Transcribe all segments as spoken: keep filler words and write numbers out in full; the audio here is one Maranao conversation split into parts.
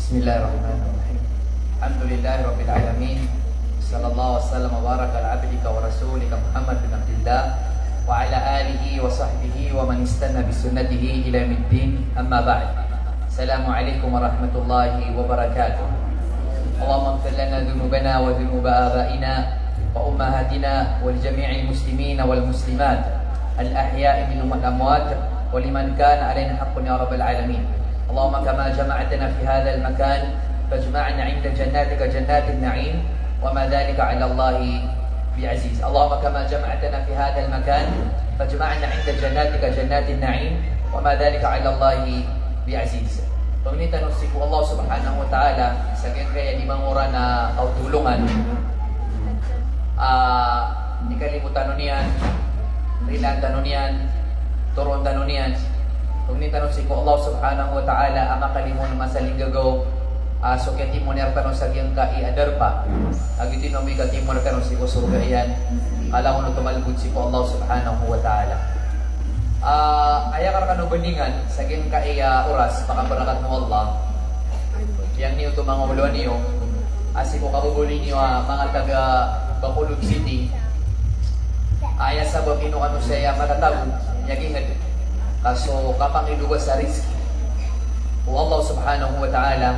بسم الله الرحمن الرحيم. الحمد لله رب العالمين. صلى الله وسلم وبارك على عبدك ورسولك محمد بن عبد الله وعلى آله وصحبه ومن استنى بسنته إلى يوم الدين. أما بعد. السلام عليكم ورحمة الله وبركاته. اللهم اغفر لنا ذنوبنا وذنوب آبائنا وأمهاتنا ولجميع المسلمين والمسلمات الأحياء منهم والأموات ولمن كان علينا حق يا رب العالمين. اللهم كما جمعتنا في هذا المكان فاجمعنا عند جناتك جنات النعيم وما ذلك على الله بعزيز. اللهم كما جمعتنا في هذا المكان فاجمعنا عند جناتك جنات النعيم وما ذلك على الله بعزيز. Pangnin tano sii ko Allah Subhanahu wa Ta'ala sa giyangkaya lima ngora na kaotolongan. Ah, ikalimo tano niyan, rilaan tano niyan, toron tano niyan. Pangnin tano sii ko Allah Subhanahu wa Ta'ala a makalimo na masa a linggagaw, ah, so kiyatimoon iyan rkano sa giyangkai a darpa a giyoto i mambo i katimoon rkano sii ko sorga iyan, ka langon oto malbod sii ko Allah Subhanahu wa Ta'ala. Ah, aya ka rkano bandingan sa giyangkai a oras, pakabarakat o Allah. Giyangkoto manga olowan iyo a sii ko kababaloy niyo a manga taga Bacolod City. Aya sabap ino kano saya matatago, aya giyangkai a so kapangiloba sa rizki o Allah Subhanahu wa Ta'ala.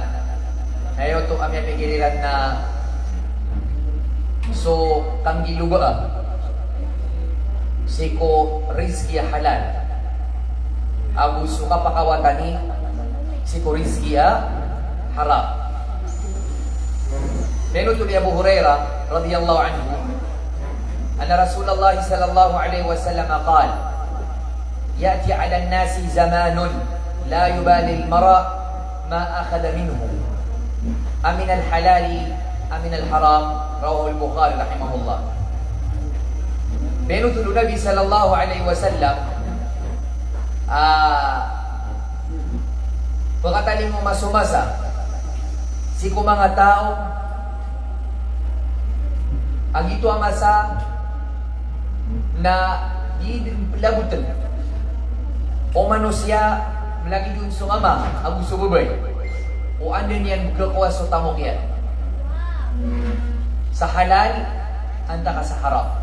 Aya oto a miyapikir iran na so kanggilobaa sii ko rizki a halal ago so kapakawatani sii ko rizki a haram. Piyanothol i Abu Hurairah radhiyallahu anhu anna Rasulullah sallallahu alaihi wasallam qal: يأتي على الناس زمان لا يبالي المرء ما أخذ منه أمن الحلال أمن الحرام. رواه البخاري رحمه الله. Piyanothol o Nabi sallallahu alaihi wasallam a pkatalingoma so masa sii ko manga taw a giyoto a masa na di dn plagoten o manosiya, mlagid on so mama ago so babay, o anda niyan pkhakowa so tamok iyan sa halal antaa ka sa haram.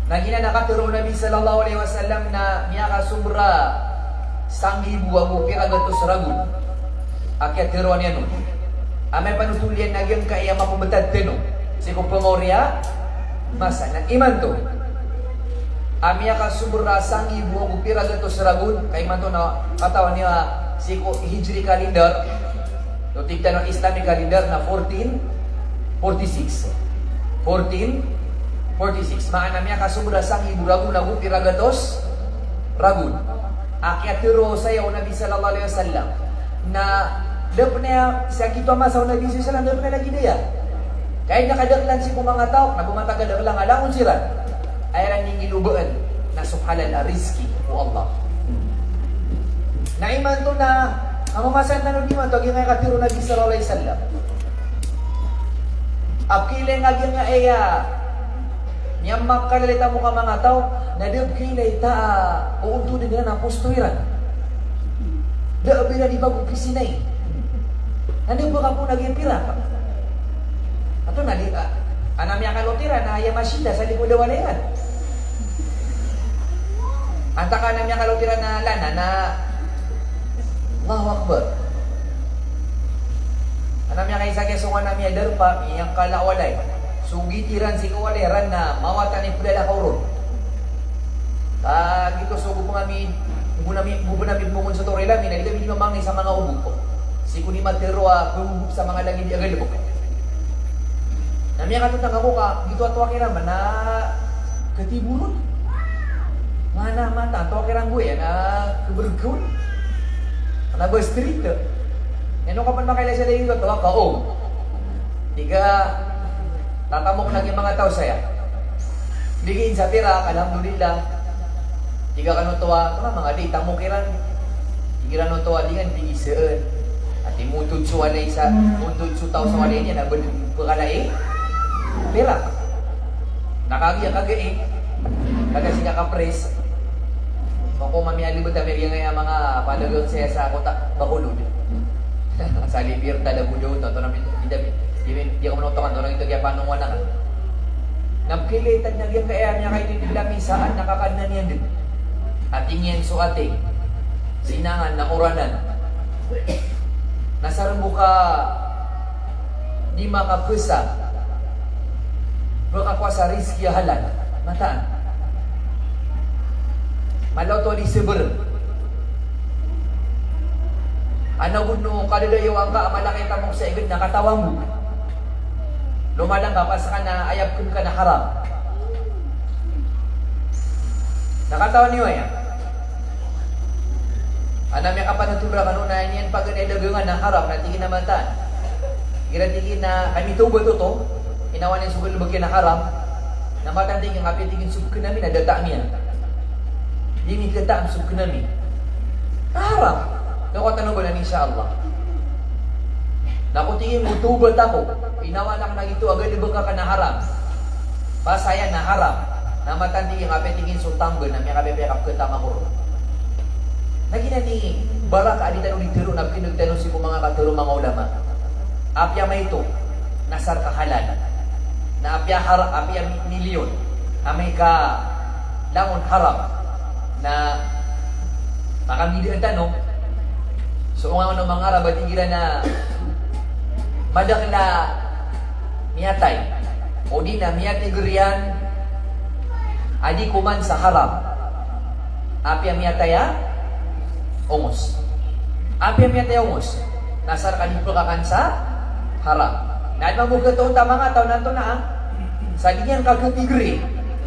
Na giyanan a katharo o Nabi sallallahu alaihi wasallam na miyakasobra sanggibo ago pira gatos ragon a kiyatharoa niyan on. Amay panothol iyan na giyangkai a mapmbtad tano sii ko pngaori a masa na imanto a miyakasobra sanggibo ago pira gatos ragon, ka imanto na katawan iyo a sii ko Hijri calendar, so tig tano a Islamic calendar na fourteen forty-six. Fourteen forty-six. Maana miyakasobra sanggibo ragon ago pira gatos ragon a kiyatharo saya o Nabi sallallahu alaihi wasallam. Na da pn aya sa giyoto a masa o Nabi sallallahu alaihi wasallam, da pn aya lagid aya. Ka aya kadaklan sii ko manga taw na ba matagal a langon siran a iran inggilobaan na so halal a rizki o Allah. Na imanto na, a mamasan tano dn imanto a giyangkai a katharo o Nabi sallallahu alaihi wasallam a pkhailay nga giyangkai a miyamakalala i tamok a manga taw, na da pkhailay ta a oontodan iran a posto iran. Da a ba iran di bago pisinay. Na da pkapoon a giya pirak. Antonaa di, a, ana miyakalotiran a aya masita sa likod a walay iran. Antaa ka ana miyakalotiran a lana na, Allahu Akbar. Ana miyakaisa kiya so ana miyadarpa, miyakala a walay. So gitiran sii ko walay iran na mawatan i pdalakaw ron. Ka giyoto so gopn ami, gopn ami, gopn ami pmogon sa toril ami, na di kami di mamangni sa manga obok sii ko di matharo a pngogop sa manga lagid a galbk. Na miyakatotang ako ka giyoto a towa kiran man na katiboron. Mana mata, towa kiran gowaya na kbrgkawn. Mana ba street. Ino ka pn makailay sa lagid a towa ka, o. Tig a, tatamok lagid a manga taw saya. Tig iyan sa pirak, alhamdulillah. Tig a kano towa, kna manga di tamok iran. Tig iran o towa di kan, tig i saan. Ati montod so walay sa, montod so taw sa walay niyan, na ba dn pkhalai. Pirak. Na kagiya kagai, kagiya sii ka kapres. Mako mamiya libat a miyagiyangkaya manga palagak saya sa kota Bacolod. Sa Alipir talago daw, tonton a bida, bida, bida, bida ka manotokan, tonton a gito kiyapanongowan aken. Na pekilay tadn a giyangkaya miyakaito i pegilamisaan na kakadnan iyan den. Ating iyan so ating. Sinangan na oranan. Na sarembo ka di makapesa. Baka kowa sa rizki a halal. Mataan. Mala oto di seber. Ana god no kadadayaw angka a mala ka i tamok sa iged na katawan bo. Lomalang ka, pas ka na aya peken ka na haram. Na katawan iyo aya. Ana miyakapanotol rkano na iniyan paganay dagangan na haram na tig iyan a mataan. Igira tig iyan a kami tawbat oto, inawa niyan so galebek iyan a haram, na mataan tig iyan, apiya tig iyan so beken ami na da taam iyan. Di mi kataam so beken ami. Na haram. Kawatan o banan, insha Allah. Na ko tig iyan, mo tawbat ako. Inawa aken a gito a galebek aken a haram. Pasaya na haram. Na mataan tig iyan, apiya tig iyan so tamben na miyakapipiya ka peketama ko ron. Na giyanan i baraka a di tano di tero na pekindeg tano sii ko manga katero o manga ulama. Apiya maito na asar ka halal. Na apiya har-, apiya mi-, milyon. Amay ka langon haram. Na makambidaan tano. So onga o manga Arab a tig iran a madakel a miyatay. O di na miyatiger iyan a di koman sa haram. Apiya miyatay a ongos. Apiya miyatay a ongos. Na asar ka di pekakan sa haram. Na adi mambo ketoon ta manga taw na antonaa. Sa di niyan ka ketigeri.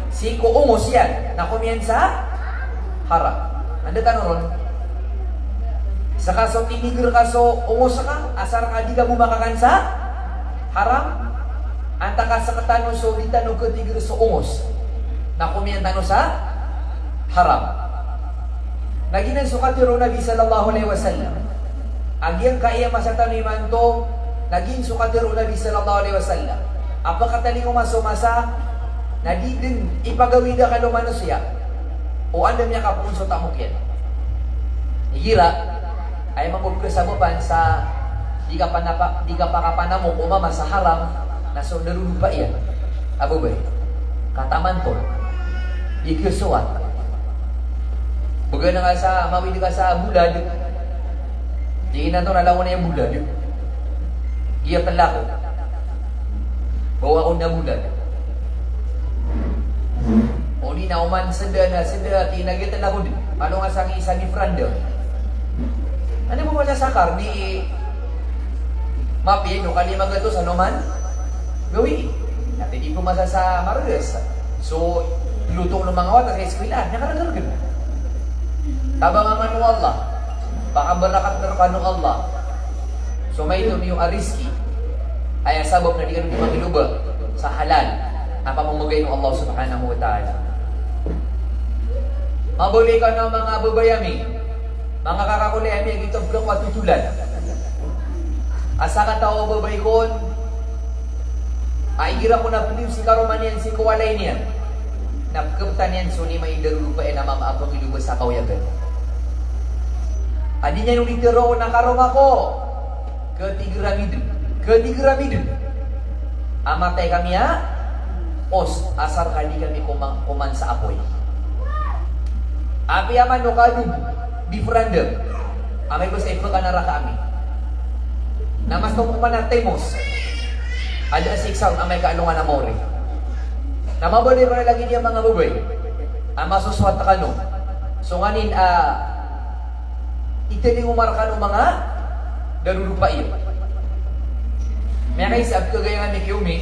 Sii ko ongos iyan. Na komiyan sa haram. Anda tano ron? Seka so tiniger ka so ongos ka, asar ka di ka bo makakan sa haram. Antaa ka sekatano so di tano ketiger so ongos. Na komiyan tano sa haram. Na giyanan so katero o Nabi sallallahu alaihi wasallam. A giyangkaya masa tano imanto, na giyanan so katero o Nabi sallallahu alaihi wasallam. A pekatalingoma so masa, na di den ipagawid a kalo manosiya. O anda miyakapoon so tamok iyan. Igira, aya mambo pekesabapan sa di kapanapa-, di kapakapanamok o mama sa haram, na so darodopa iyan a babay. Kataman to. Di kesowat. Began ka sa, mawid ka sa bulad. Di inan to na langon iyan bulad. Giya telako. Bawa ko na bulad. O di na oman seda na seda, di na giya telako di. Ano nga sangi sa di franda. Ano mo masa sakar di mapiya no kali magatos ano man gawii. Na pwede po masa sa Margas. So, luto ng mga wata sa eskwela. Nakaragaragan. Tabangan man o Allah. Pakabarakat na rkano o Allah. So, maito niyo a rizki. Aya sabap na di kano di mangiloba sa halal a pamamagay o Allah subhanahu wa ta'ala. Mabaloy kano manga babay ami. Manga kakakolay ami a gito a pekatotolan. A sakataw a babay kon a igira ko na peliyo si karoma niyan sii ko walay niyan. Na pekeptan iyan so lima i darodopa iyan a mama a pangiloba sa kawiyagan. A di niyan o di tero na karoma ko. Ketiger ami den. Ketiger ami den. A matay kami a os, asar ka di kami koma-, koman sa apoy. Apiya man o kadog, di franda. Amay bes a ipekanaraka ami. Na mas tomo man a timos. Ada a siksa on amay ka alongan a maori. Na mabaloy kano lagid iyan manga babay. A masosowat kano. So nganin a italingoma rkano manga darodopa iyo. Miyakaisa a pekagayang ami ki Omi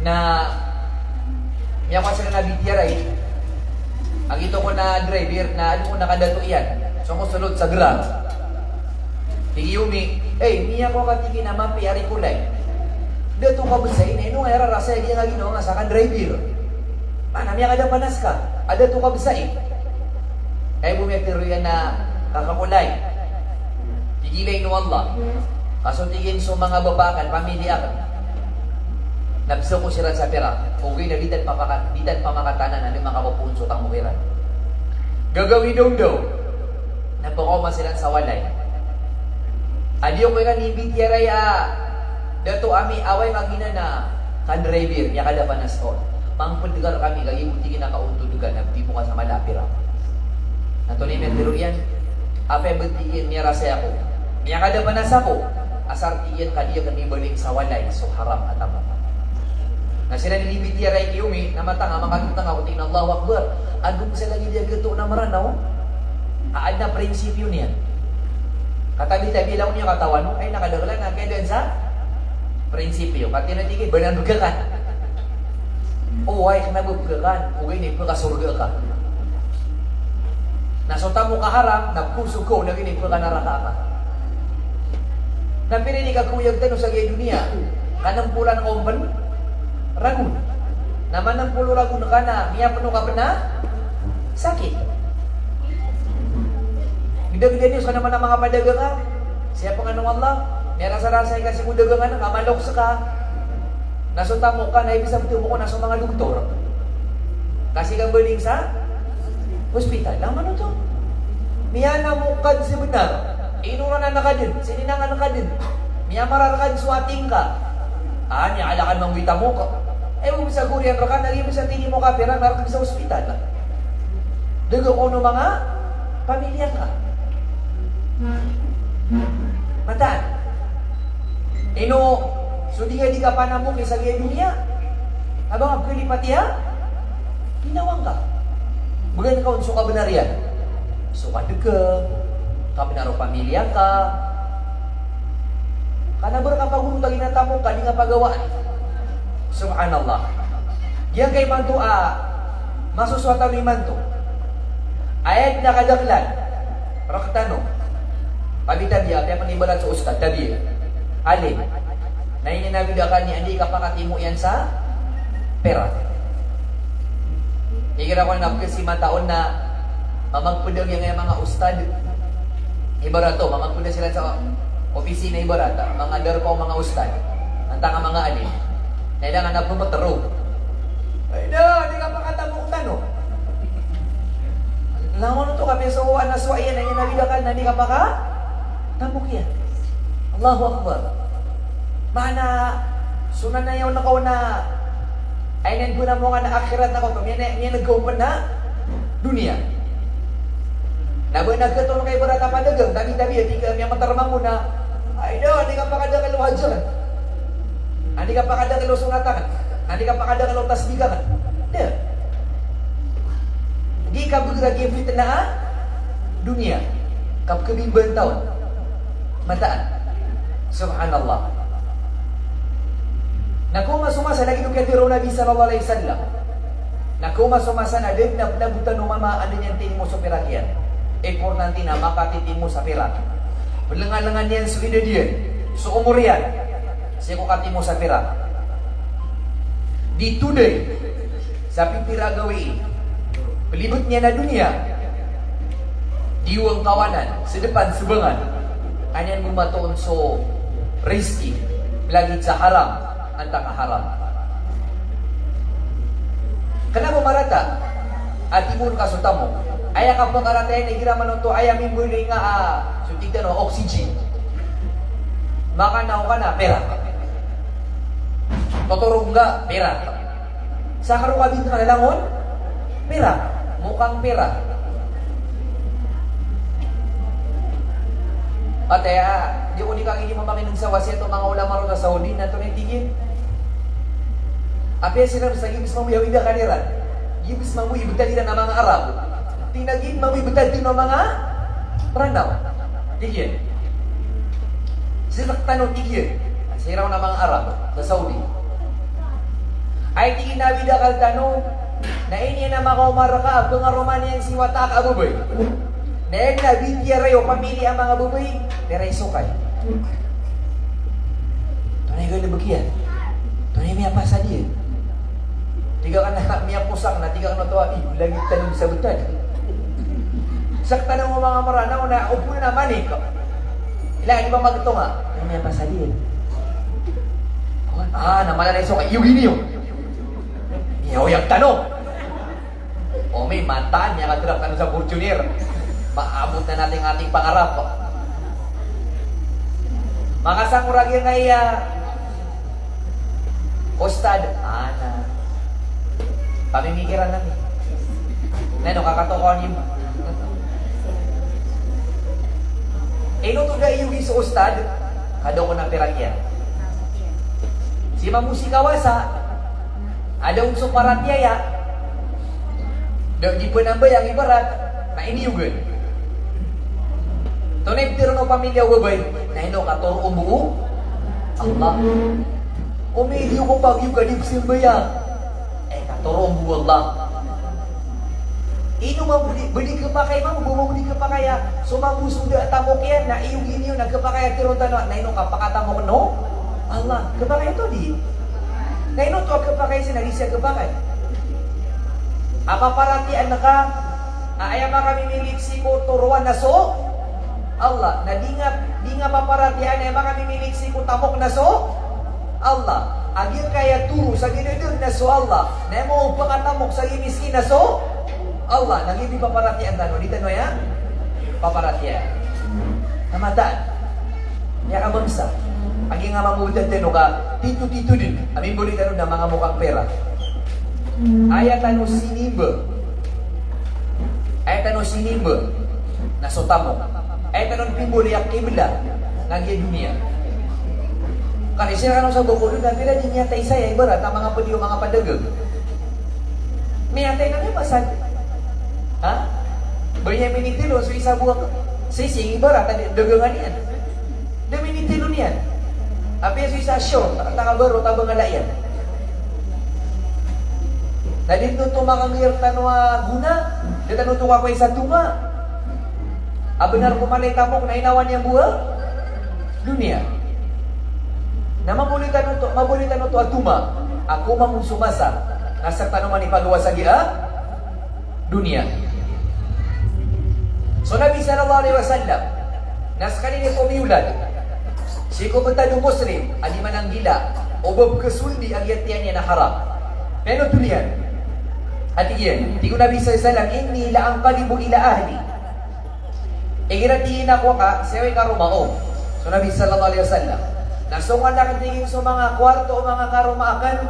na miyakowa siran a B T R I. A gito ko na driver na adi ko na kadato iyan. So ko solot sa gerar. Tig i Omi, "Ey, miyakowa ka," tig iyan, "a mapiya a rikolay. Dato ka besai na ino nga irarasay a giyangkai a ginawa nga sa ka driver. Mana miyakadapanas ka a dato ka besai?" Kay bo miyatero iyan a kakakolay. Tig iyan, "Lagid o Allah. Kaso," tig iyan, "so manga bapa aken, pamilya aken, na beseko siran sa pirak. Ogaid na di tano pamaka-, di tano pamakatanan a di makapopoon so tamok iran. Gagawii dawn daw na pakaoma siran sa walay." A di ako iran i B T R I a dato ami, away ka giyanan a ka-driver, miyakadapanas ka on. Mangpd ka rkami, kagiya bo tig iyan a kaontod ka na di bo ka sa mala a pirak. Antonaa i miyatharo iyan? Apiya ba tig iyan miyarasay ako, miyakadapanas ako, asar tig iyan ka di akn mibaling sa walay so haram a tamok. Na siran i B T R I kiyomi, na matanga, makatotanga ko tig iyan a Allahu Akbar. Adn sa lagid a giyoto na Mranaw a adn a prinsipyo niyan. Katabi-tabi langon iyo katawan o, ay, na kadaklan a kaya dn sa prinsipyo. Katii na tig iyan, ba nan bgan ka? Oway, kna ba bgan ka, ogaid na ipkasorga ka. Na so tamok a haram na pkosog ka, ogaid na ipkanaraka ka. Na pira i kakoyag tano sa giya doniya, ka nmpolan ka on pn ragon. Na manmpolo ragon ka na miyapno ka pn a sakit. Gdagda niyo skano man a manga padagang a, sii pangnin o Allah, miyarasarasay ka sii ko dagangan ka, maloks ka. Na so tamok ka na ibsa btho mo ko na so manga doktor. Ka sii ka mbaling sa hospital. Langon oto, miyanamok ka dn sa bnar. Inoran ka dn, sininangan ka dn. Miyamarar ka dn so ating ka. Aya ala ka mambo i tamok. Aya bo bs a goriyan rka na aya bs a tig iyan mo kapira na rk bs a hospital. Dga ko on o manga pamilya ngka. Mataan. Ino so di ngka di kapanamoki sa giya doniya? Aba nga pkhalipati a ginawa ngka. Bgan ka on so kabnar iyan. So kadg ka, kabnar o pamilya ngka. Kna ba rka pagorota giya na tamok ka, di ngka pagawaan. Subhanallah. Giyangkai imanto a masosowa tano imanto. Aya dn a kadaklan rktano. Tabi-tabi a, apiya pn ibarat so ustad, tabi a, alim. Na inawid akal niyan a di kapakatimo iyan sa pirak. Igira ko na pkhasimata on na mamagpda giyangkaya manga ustad. Ibarat o, mamagpda siran sa opisina, ibarat a manga darpa o manga ustad, antaa ka manga alim. Na iran a pmbtro. Ay, da, di kapakatamok tano. Langon oto, kapiya so anas wa iyan a inawid akal na di kapakatamok iyan. Allahu Akbar. Maana, so nanayawn ka on na aya niyan pnamongan a akhirat na koto, miyan, miyan'g ka on pn a doniya. Na ba na khatoon ka ibarat a padagang, tabi-tabi a tig ka miyamatar mambo na, ay da, andi kapakadakl o hajj akn, andi kapakadakl o sonat akn, andi kapakadakl o tasbih akn. Da. Di ka bgr a giya fitna a doniya. Ka pkhabimbantaw. Mataan. Subhanallah. Na koma so masa, lagid o kiyatharo o Nabi sallallahu alaihi wasallam, na koma so masa na da dn a pnabotan o mama a da niyan tinimo so pirak iyan. Importante na makatitimo sa pirak. Pnlngalngan iyan so idad iyan, so omor iyan, sii ko katimo sa pirak. Di today, sa pipira a gawii, plibt iyan a doniya, diwang kawanan, sdpan sbangan, ka niyan bo matoon so rizki, lagid sa haram, antaa ka haram. Kna ba marata a timoon ka so tamok. Aya kapakarataya na igira man oto aya mimboy na inga a, so tig tano a oxygen. Makanaw ka na pirak. Totorog ngka, pirak. Sa karo kabintangan na langon pirak, mokang pirak. Ati a, di ko di kangidi mamakin'g sa wasiyat o manga ulama ron sa Saudi, na antonaa i tig iyan? Apiya siran sa giya bs mambo i awid akal iran, giya bs mambo i btad iran a manga Arab. Tig iyan a giya mambo i btad tano a manga Ranaw, tig iyan. Sii rktano, tig iyan, sii ron a manga Arab sa Saudi. Ay, tig iyan, a awid akal tano na iniyan a makaoma rka a pngaroma niyan si wata ka a babay. Na aya na B T R I o pamili a manga babay, pira i sokay. Antonaa i galbk iyan? Antonaa i miyapasad iyan? Tig akn a miyaposak, na tig akn oto a, i, lagid tano sa btad. Sktano o manga Mranaw na opon a manik. Ila, di ba magtonga? Antonaa i miyapasad iyan? Ah, na mala na i sokay. Iyo giniyo. Miyaoyag tano. Omi, mataan, miyakadrak tano sa Fortuner. Maabot na nating ating pangarap. Makasangor a giyangkaya ustad, ana. Pamimikiran ami. Na ino ka katokawan iyo? Ino oto da iyogi so ustad? Ka da ko na pirak iyan. Si mamosi kawasa, a da on so paratiyaya, da di pnambayang ibarat, na iniyogan. Tonaa i ptharoon o pamilya o babay, na ino ka toroon bo o Allah. Omi, di ko pagiyo ka di pzambayang. Eh, ka toroon bo o Allah. Ino man bo di, ba di khapakay mambo, ba mambo di khapakay a so mambo so da a tamok iyan na iyogi niyo na khapakay a tharoon tano, na ino ka pakatamokn o Allah. Khapakay oto di. Na ino oto a khapakay sii na di siya khapakay? A paparatiyayaan ka a aya makamimilik sii ko toroan na so Allah. Na di nga, di nga paparatiyayaan a aya makamimilik sii ko tamok na so Allah. A giyangkaya toro sa giya dadn na so Allah, na aya mambo pakatamok sa giya miskin na so Allah. Na giya di paparatiyayaan tano, di tano aya paparatiyayaan. Na mataan. Aya kabangsa. A giyangkaya mambo tano ka tito-tito dn a mimbaloy tano na manga mokang pera. Aya tano sinimba. Aya tano sinimba na so tamok. Aya tano pimbaloy a kibla na giya doniya. Kani siran kano sa Bacolod na pira di miyatay saya, ibarat a manga padiyo, manga padagang. Miyatay na niyan pasan. Ha? Ba niyan minitilo so isa bo a sising, ibarat a dagangan iyan. Da minitilo niyan. Apiya so isa a short, taga Baro, taga Bangala iyan. Na di tano oto makangir tano a gona, di tano oto kakowa isa toma. A bnar ko mala i tamok na inawa niyan bo a doniya. Na mabaloy tano oto, mabaloy tano oto a toma. A ko mambo so masa na sktano man ipagawa sa giya doniya. So Nabi sallallahu alaihi wasallam na skaniyan i pmiyolan sii ko btad o Muslim a di mananggila o ba pkhasoldi a giya tiyan iyan a haram. Piyanothol iyan. A tig iyan, tig o Nabi sallallahu alaihi wasallam, "Inni la anqalibu ila ahli." Igira tig iyan a kowa ka, siyaw i karoma ko. So Nabi sallallahu alaihi wasallam na songan akn tig iyan so manga kowarto o manga karoma akn,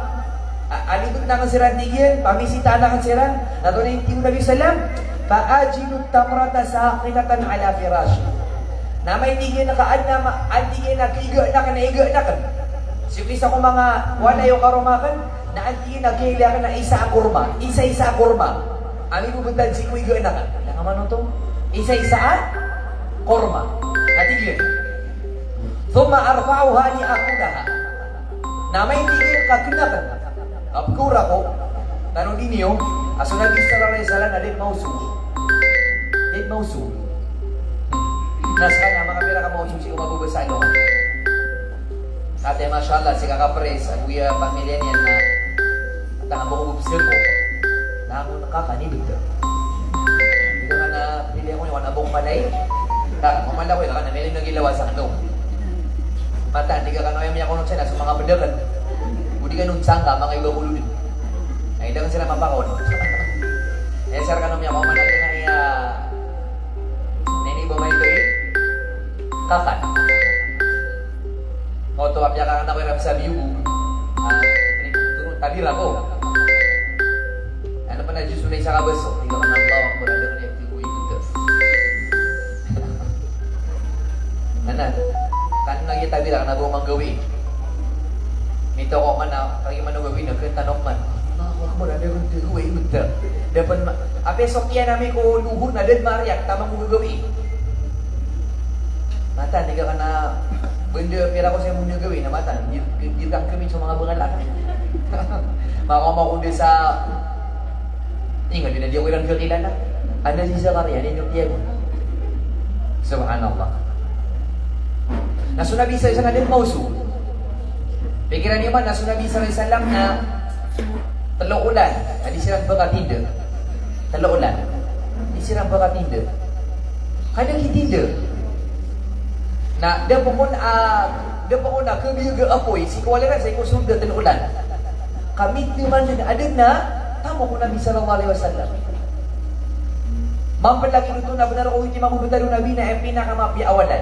a, a libotn akn siran tig iyan, pamisitaan akn siran, na tonaa i tig o Nabi sallam, "Fa ajidu tamrata saqitatan ala firashi." Na amay tig iyan ka adn a ma-, an tig iyan a kigaan akn, na igaan akn sii ko isa ko manga walay o karoma akn, na an tig iyan a kiyailay akn na isa a korma, isa-isa a korma a mibobtad sii ko igaan akn. Ilay nga man oto, isa-isa a korma. Na tig iyan, "Thumma arfa'uha li akulaha." Na amay tig iyan ka kn akn, ka pkhaora ko, tanodi niyo a so Nabi sallallahu alaihi wasallam na da dn maoso. Da dn maoso. Na skaniyan, manga pira ka maoso sii ko mababasa a alongan. Ati, masha Allah, sii ka kapres, ago iya pamilya niyan na tanga bo ko bobseko. Na amo na kakan i btad. Di ka kna pili ako ni wana bo ko malay. Ka, mamala ko, ka kna mili na gilawas akn. Mataan, di ka kna oya miyakonot saya na so manga pd akn. O di ka on sangka, manga iba ko lodn. Ay, da kn siran mapakaon. Eh, sir, kna miyakonot na iya. Na ini ba may kakan. Oto, apiya ka kna ko iran sa biyogo. Ah, toro, tabira ko. Ano pa na Diyos na isa ka baso? Di ka man Allahu Akbar, ano ka na yung tigo yung ito? Ano? Kan lagi tabira ka na bo manggawii. Mito ko man na, lagi man gawii na, kanta no man. Allahu Akbar, ano yung tigo yung ito? Dapat ma-, apiya so kiyan ami ko luhod na dad mariyak, tamang ko gagawii. Mataan, di ka kna, banda pira ko saya muna gawii na mataan, di, di, di ka kami so manga bangal akn. Makaoma ko di sa, ingat, di na di ako iran kakilala. Anda si Zakaria, ano yung tiyago? Subhanallah. Na so Nabi sallallahu alaihi wasallam na dn maoso. Pikiran iyo man, na so Nabi sallallahu alaihi wasallam na tlo olan a di siran pakatinda. Tlo olan. Di siran pakatinda. Ka da kitinda. Na da pn kon a, da pn kon a kabiyaga a apoy sii ko waliran sii ko sorga tlo olan. Ka mitman dn a dn a tamok o Nabi sallallahu alaihi wasallam. Mambo lagid oto na bnar o oto i mabobtad o Nabi na aya pinakamapiya a walay.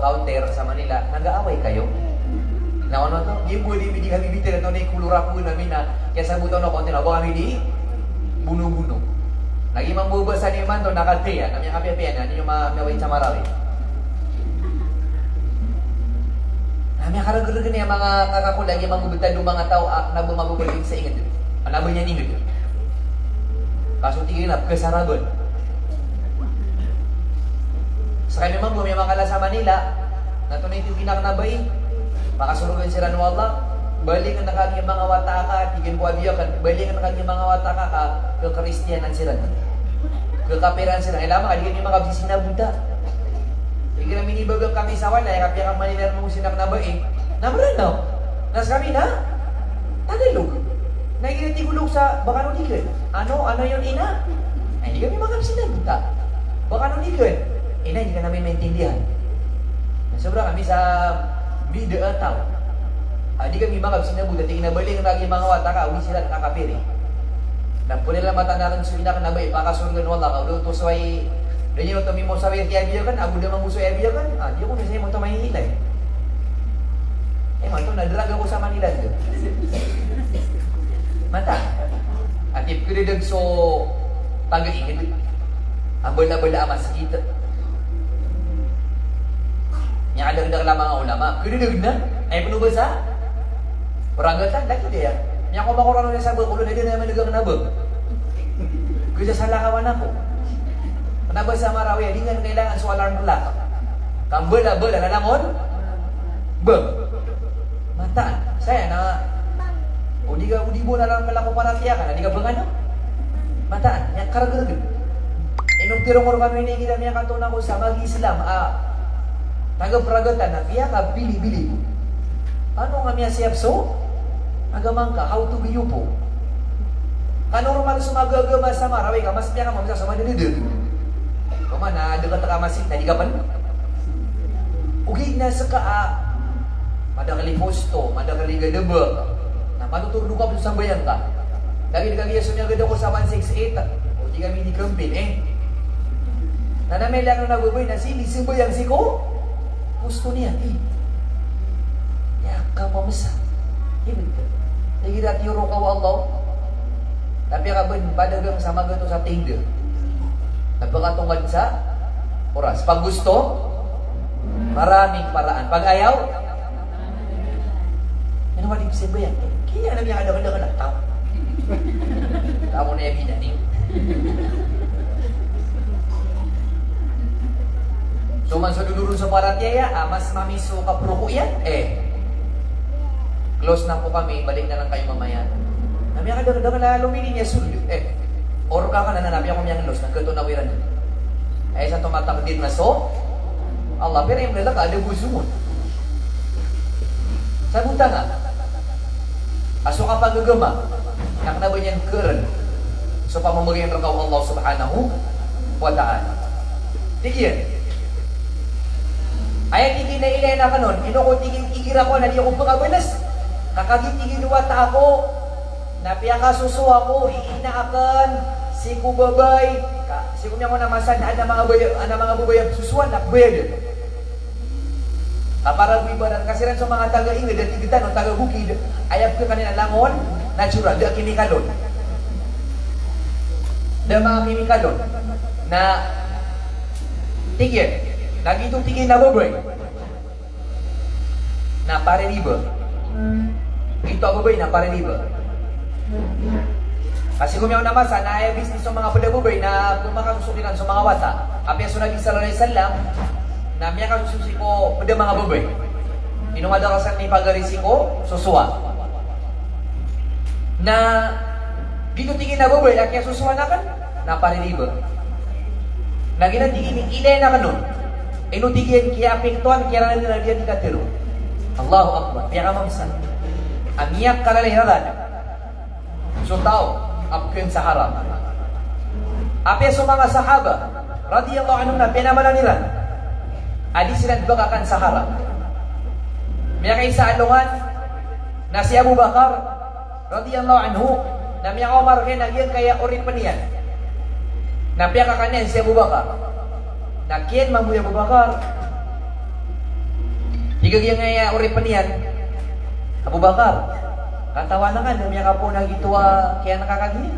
counter sa Manila, nag-aaway kayo. Na ano to, di bo di, di kami bitir to ni kulura po namin na, kaya sabot ano, counter na, ba kami di, bonobono. Lagid mambo ba sa niyo man to, na katiya, na miyakapiyapiya na niyo ma-, miyawai sa Marawi. Na miyakaragrg niyan manga kakako, lagid mambo btad o manga taw a kna ba mambo ba sa ingd. Kna ba niyan ingd. Kaso tig iyan a pkhasaraban. Skaniyan mambo miyamakala sa Manila, na tonaa i tig iyan a kna ba i, pakasorgan siran o Allah. Balingn ka giya manga wata aka, tig iyan ko abi akn, balingn ka giya manga wata aka ka khakristiyanan siran, khakapiran siran. Ilay ka, di kami makabsisina buta. Igira minibagak kami sa walay, kapiya ka Manila roo sii na kna ba i, na Mranaw. Na skami na Tagalog. Na igira tig o loks a, ba kano di kn, ano, ano yun, ina? Ay, di kami makabsisina buta. Ba kano di kn, ina, di ka namin maintindihan. Na sobra kami sa bida a taw. A, di kami makabsisina buta, tig iyan a balingn ka giya manga wata aka, oway siran kakapiri. Na pkhalalmatan akn so ina kna ba i, pakasorgan o Allah ka, o da oto so ay, da niyan oto mimosawir ki abi akn, ago da mambo so ay abi akn, a, di ako na saya oto mailay. Imanto na drug ako sa Manila dn. Mataan. Ati pkdadg so taga ingd a balabala a masgit. Miyakadakdakl a manga ulama. Kdadg na. Ay pn o ba sa Pragatan, lagid iyan. Miyakomakoran o niyan sa Bacolod, na di na maneg a kna ba. Kza salakawan ako. Kna ba sa Marawi, di nga kailangan so alarm clock. Ka mbalabala na langon ba. Mataan. Saya na, o di ka, o di bo na alarm clock ko paratiyaya ka, na di ka ba kano. Mataan. Miyakaragrg. Ino pitharo ko rkano ini, igira miyakatoon ako sa mag-Islam a taga Pragatan a piyakabilibili. Ano nga miyasiyap so agama ngka, how to be you po. Ka normal so mag-agama sa Marawi ka mas piyakamamsa so madadadg. Pman na dkt ka masgit na di ka pn. Ogaid na ska a madakl i posto, madakl i gadabak, na matotorog ka pn so sambayang ka. Lagid kagiya so miyagad ako sa one six eight, o di kami di campaign, eh. Na namilay ako na babay na sii di sambayang sii ko posto niyan, eh. Aya ka mamsa. Ibig ka. Lagid a tiyoro ka o Allah. Tapi ka ba padagang sa magatos a tinda. Na pkatongad sa oras. Pag gusto, maraming paraan. Pag ayaw, Ano ba di pzambayang? Kaya na miyakadakadakl a taw. Tamo na iya binani. So man so dodorong so paratiyaya, a mas mamiso ka proko iyan, eh. Close na po kami, balik na lang kayo mamaya. Na miyakadakadakl a lomini niya sold, eh. Orka ka na, na, na, miyako miyanglos, na kato na wiran. Ay sa tomatakdir na so Allah, pero aya mala ka, ada bo zumon. Sa botang a a so kapagagama, na kna ba niyan kern so pamamagayan rka o Allah subhanahu wa ta'ala. Tig iyan. Aya tig iyan a ilay akn on, ino ko tig iyan igira ko na di ako pkabalas. Ka kagiya tig iyan o wata ako, na piyakasosowa ko i ina akn sii ko babay, ka sii ko miyangona masa na adn a manga babay, adn a manga babay a sosowa na pbayadn. Ka para bo ibarat ka siran so manga taga ingd a tig tano taga bukid, aya pkhakan iyan a langon, natural, da a kimikalon. Da a manga kimikalon. Na tig iyan, na giyoto tig iyan a babay na paririba. Giyoto a babay na paririba. Ka sii ko miyangona masa na aya business o manga pd a babay na pmakasosok iran so manga wata. Apiya so Nabi sallallahu alaihi wasallam na miyakasosok sii ko pd a manga babay. Ino nga da ka san ipagari sii ko sosowa. Na giyoto tig iyan a babay a kiyasosowan akn na paririba. Na giyanan tig iyan i ilay akn on. Ino tig iyan kiyapiktoan, kiyaranan iyan a di katharo. Allahu Akbar. Piyakamamsa a miyakalalayon a radan so taw a pkn sa haram. Apiya so manga sahaba radiyallahu anhum na piyamalan iran a di siran pkakan sa haram. Miyakaisa a alongan na si Abu Bakar radiyallahu anhu, na miyakaoma rkaniyan a giyangkaya oripn iyan na piyakakan iyan si Abu Bakar. Na kiyan mambo i Abu Bakar. Tig a giyangkaya oripn iyan, Abu Bakar, katawan ka na miyakapoon a giyoto a kiyan ka kagiya.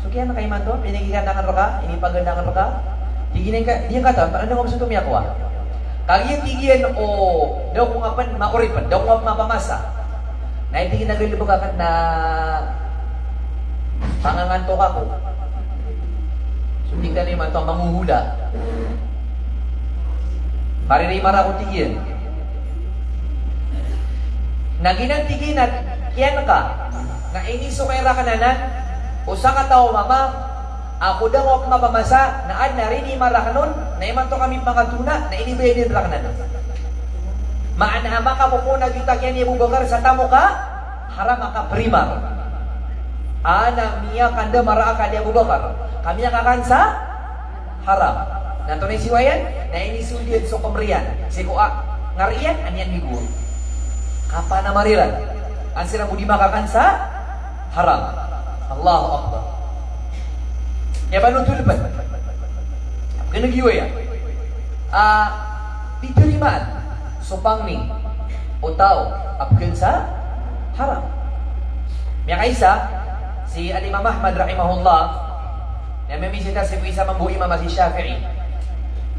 Kiyan ka imanto, pinigikan aken reka, inipagandaken reka. Tig iyan ka, di ngka taw, paano ngom soto miyakowa? Kagiya tig iyan o, da ako nga pen maorip, da ako nga pen mapamasa. Na tig iyan a galebek aken na pangangantok ako. So tig iyan imanto, manghuhula. Paririmar ako tig iyan. Na giyanan tig iyan a kiyan ka, na inisokay raken anan o sakataw a mama, ako da ngka mapamasa, na aden a ririmar aken on, na imanto kami makatona, na inibayad iyan raken anan. Maana a makapopoon a gioto a kiyan i Abu Bakar sa tamok a haram a kaperimar. Aden a miyakandamar a akal i Abu Bakar, ka miyakakan sa haram. Na antonaa i siyowa iyan? Na inisold iyan so kemr iyan. Sii ko a, ngar iyan, an iyan migowa. Kapanamar iran. An siran bo di makakan sa haram. Allahu Akbar. Aya panothol pen, kena giyoto aya a di tarimaan so pangni o taw a peken sa haram. Miyakaisa si Al-Imam Ahmad rahimahullah, na miyamisita sii ko isa mambo a imam a si Shafi'i.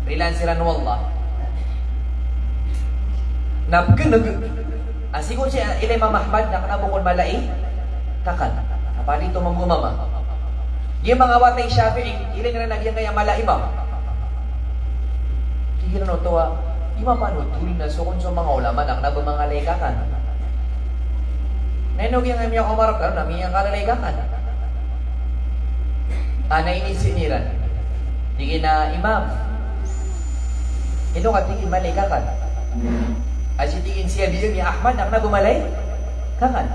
Rilaan siran o Allah. Na pekeneg a sii ko si, ah, Imam Ahmad na kena bo kon mala i kakan. Apa di to mambo a mama. Giya manga wata i Shafi'i, ilay iran a giyangkaya mala i mama. Tig iran oto a, di mapanothol na so kon so manga ulama na kena bo mala i kakan. Na ino giyangkaya miyakomarap ka ron na miyakalala i kakan. Ana ini siniran. Tig iyan a, Imam, ino ka tig iyan mala i kakan? A sii tig iyan si Abi Yumi Ahmad na kena bo mala i kakan.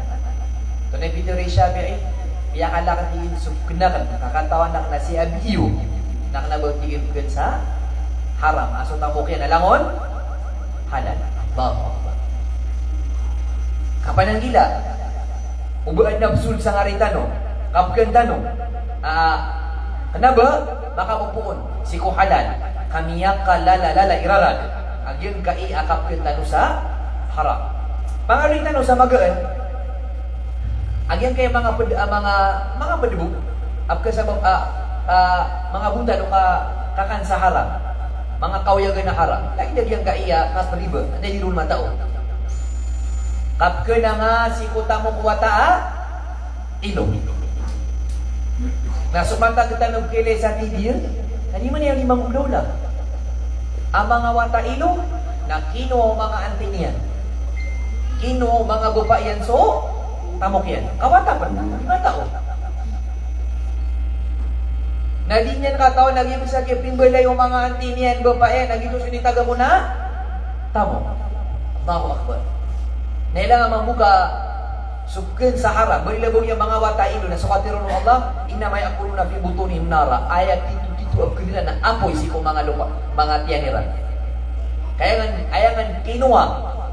Tonaa i pitharo i Shafi'i, piyakala aken tig iyan so peken aken, ka katawan aken a si Abi Yumi na kena bo tig iyan peken sa haram a so tamok iyan a langon halal. Allahu Akbar. Kapananggila o ba aden a pesold sa ngari tano, kapeken tano a kena ba makapopoon sii ko halal, ka miyakalalala i rarad a giyangkai a kapeken tano sa haram. Pangaloy tano sa magaan a giyangkai a manga ped-, a manga, manga pedebo a pekesabap a, a manga botad o ka-, kakan sa haram, manga kaoyagan a haram. Lagid a giyangkai a kaperiba, anda i di ron matao. Kapeken a nga sii ko tamok o wata a ilo. Na so matag tano kailay sa tidir, na di man iyan di mangolawla. A manga wata ilo, na kinowa o manga anti niyan. Kinowa o manga bapa iyan so tamok iyan. Ka wata pen, di matao. Na di niyan katawan a giya bisa kipimbalay o manga anti niyan, bapa iyan, a giyoto so initagam on a tamok. Allahu Akbar. Na ilay a mambo ka so peken sa haram, ba ilay bo iyan manga wata ilo na so katharo o Allah, "Innama ya'kuluna fi butunihim nara." Aya titotito a peken iran na apoy sii ko manga lopa, manga tiyan iran. Ka aya ngan, aya ngan kinowa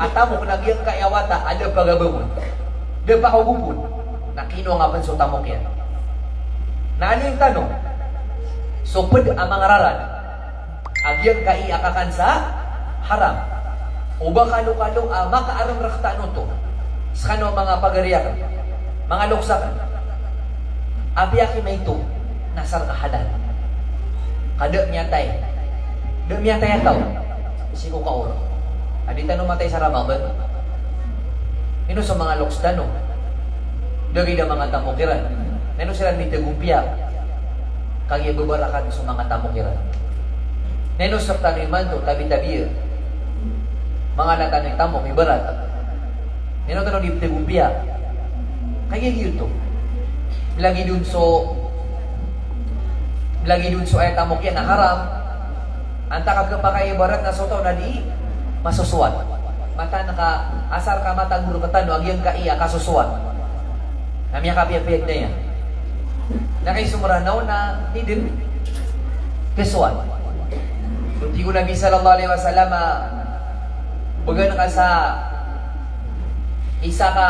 a tamok na giyangkai a wata a da pagabangon, da pahogopon, na kinowa nga pen so tamok iyan. Na aloyin tano so ped a manga rarad a giyangkai a kakan sa haram. O ba kalokalo a makaarem rektano oto sekano a manga pagari aken, manga loks aken. Apiya ki maito na asar ka halal. Ka da miyatay. Da miyatay a taw sii ko kaor. A di tano matay sa Ramadan. Ino so manga loks tano? Da gida manga tamok iran. Na ino siran mitagompiya? Kagiya babarakan so manga tamok iran. Na ino sekta imanto, tabi-tabi. Manga latan i tamok, ibarat. Ino tano di pithagompiya? Kagiya giyoto. Lagid on so, lagid on so aya tamok iyan na haram. Antaa ka kepakay ibarat na so taw na di masosowat. Mataan ka asar ka matagor rektano a giyangkai a kasosowat. Na miyakapiyapiya den iyan. Na kay so Meranaw na di den kesowat. So tig o Nabi sallallahu alaihi wasallam a, began ka sa isa ka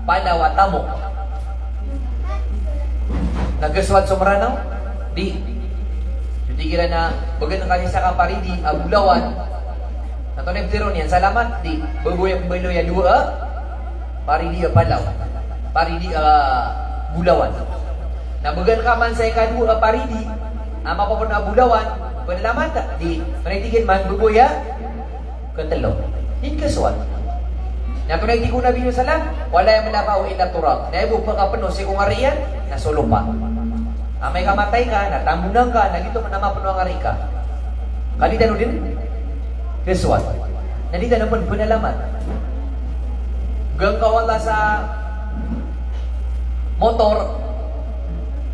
palaw a tamok na kesowat so Meranaw? Di. So tig iran a, began ka sa isa ka paridi a bolawan na antonaa i pitharo niyan, salamat? Di. Ba bo iyan pembaloy a dowa a paridi a palaw. Paridi a bolawan. Na bgan ka man sa ikadowa a paridi a mapapn a bolawan, pnalamat, di, pn a tig iyan man, bbo aya katlo. Di ngka sowat. Na antonaa i tig o Nabi sallam, "Wala yamla'uhu illa turab." Na aya bo pkapno sii ko ngari iyan na so lopa. Amay ka matay ka, na tambonan ka, na giyoto pn a mapno a ngari ka. Ka di tano dn kasowat. Na di tano pn pnalamat. Giyangkoto a wala sa motor.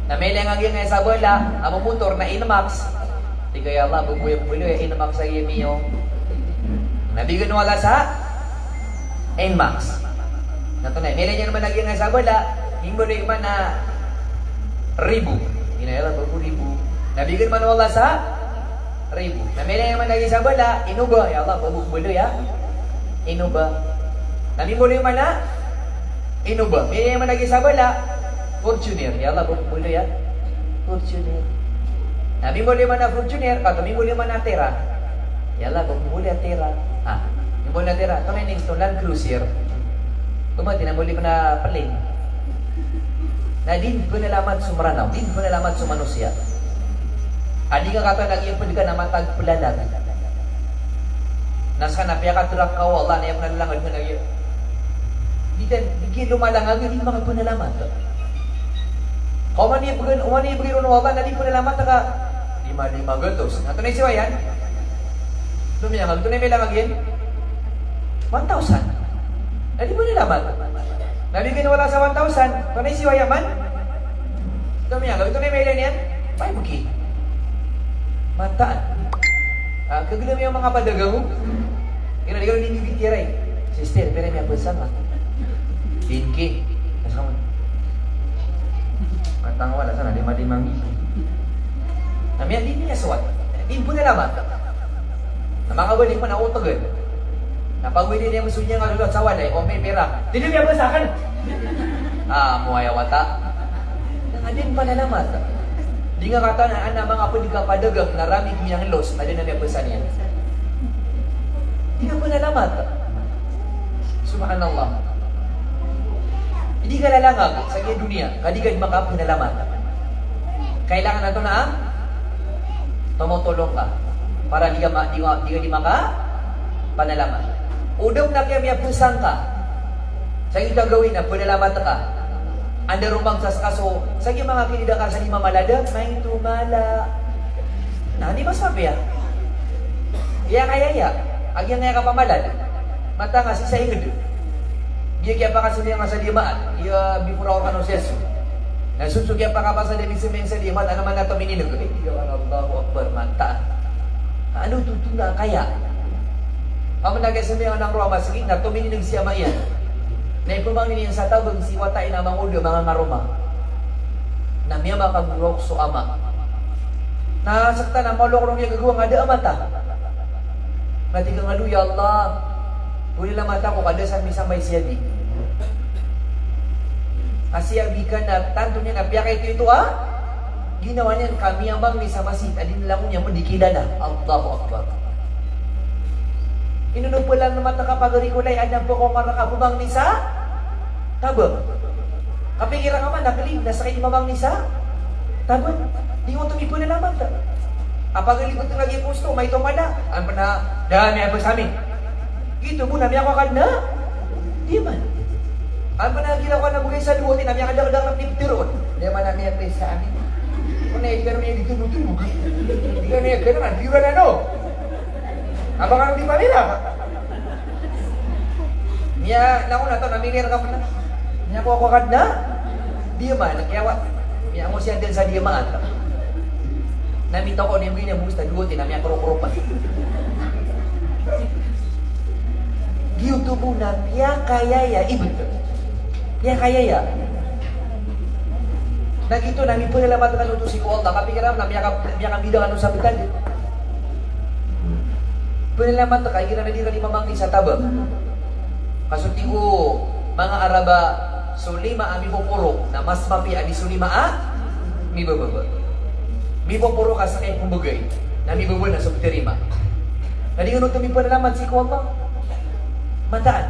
Na miyailay a giyangkaya sabala a motor na Nmax. Tig ka, "Ya Allah, bbo aya pmbaloy a Nmax a giya miyo." Na bgan o Allah sa Nmax. Na antonaa i miyailay niyan man a giyangkaya sabala, mimbaloy man a Revo. Ina, "Ya Allah, bbo Revo." Na bgan man o Allah sa Revo. Na miyailay niyan man a giyangkaya sabala, Innova. "Ya Allah, bbo aya pmbaloy a Innova." Na mimbaloy man a Innova. Miyailay niyan man a giyangkaya sabala, Fortuner. "Ya Allah, bbo aya pmbaloy a Fortuner." Na mimbaloy man a Fortuner, kato mimbaloy man a Terra. "Ya Allah, bbo aya pmbaloy a Terra." Ha, mimbaloy a Terra. Antonaa i next on? Land Cruiser. Ogaid na mbaloy pn a plane. Na di pnalamat so Mranaw, di pnalamat so manosiya. A di ngka katawan a giya pd ka na matag plalag. Na ska na piyakatrak ka o Allah, na aya pn a lalangag na giya. Di tano, di giya lomalangag, di manga pnalamat. Ka oman i bgan, oman i bgan ron o Allah na di pnalamat ka lima, lima gatos. Na antonaa i siyowa iyan? Lomiyangag, antonaa i miyailay a giya? One thousand. Na di pnalamat. Na bgan o Allah sa one thousand, antonaa i siyowa iyan man? Lomiyangag, antonaa i miyailay niyan? Five K. Mataan. Ah, kagl ami a manga padagang o. Ina, di ka ron inibitiyarai. "Sister, pira i miyapasa ngka?" "Ten K." Asa man? Matang wala sana, lima, lima mili. Na miya, di niyan sowat. Di pnalamat. Na makabalik man a otgn. Na pagowad iyan, so niyan a lolot sa walay, "O, mi, pira?" "Di niyan miyapasa akn." Ah, mo aya wata. Na di pnalamat. Di ngka katawan a manga pd ka padagang na ramig miyanglos, na di na miyapasa niyan. Di ka pnalamat. Subhanallah. Di ka lalangag sa giya doniya, ka di ka di makapnalamat. Kailangan antonaa a tomotolong ka para di ka ma-, di ka, di ka di makapnalamat. O da pn a kiya miyapasa ngka sa giyoto a gawii na pnalamat ka. Anda ron pagsaska so, sa giya manga kinidakar sa di mamalad a, maito mala. Na di masabi a. Iya kaya iya. A giyangkaya kapamalad. Matag a sii sa ingd. Giya kiyapakasambayang sa Jamaat, iya before a orkan o siyasyo. Na so, so kiyapakapasad a misambayang sa Jamaat, ana man a tominineg. Eh, iya, Allahu Akbar, mataan. Ano oto na kaya? Amen a kiyasambayang anan roo a masgit, na tominineg si ama iyan. Na ipamangni niyan sa tabang si wata iyan a mangoda, mangangaroma. Na miyamakagoraok so ama. Na sekta na malo ko ron giyangkoto a da a mata. Na tig a ngalo, "Ya Allah, pnalamat ako ka da sa misamay si abi." Ka si abi ka na tanto niyan na piyakaito-ito a ginawa niyan ka miyamangni sa masgit a di na langon iyan pn di kilala. Allahu Akbar. Ino no pnalamat ka pagari ko lay, adn a pkaoma rka pmangni sa tabang. Kapikiran ka man a kli na ska i mamangni sa tabang. Di oto mipnalamat. A pagari ko lagi posto, maito mala, an pn a da miyapasa ami. Giyoto bo na miyakowa ka dn a diyaman. An pn a giraw ka na bgay sa dowa, di na miyakadakdakl a piptero. Di man a miyapasa ami. Kna di ka na miyagitondotondog. Di ka na miyagana, di ka na, no. Abang ano di pamira? Miya, na ko na to, na milir ka pn. Miyakowa ka dn a diyaman, kiyawa. Miya, mo siya dn sa diyaman. Na mitoko ni bgay niyan bogos ta dowa, di na miyakorokoropan. Giyoto bo na piyakayaya, ibt. Piyakayaya. Na giyoto na mipnalamat kano oto sii ko Allah. Kapikiran na miyaka-, miyakambida kano sa btad. Pnalamat ka igira na di ka di mamangni sa tabang. Ka so tig o manga Arab a so lima a mipoporo na mas mapiya a di so lima a mibababa. Mipoporo ka sa kay pmbgay, na mibaba na so ptarima. Na di kano oto mipnalamat sii ko Allah. Mataan.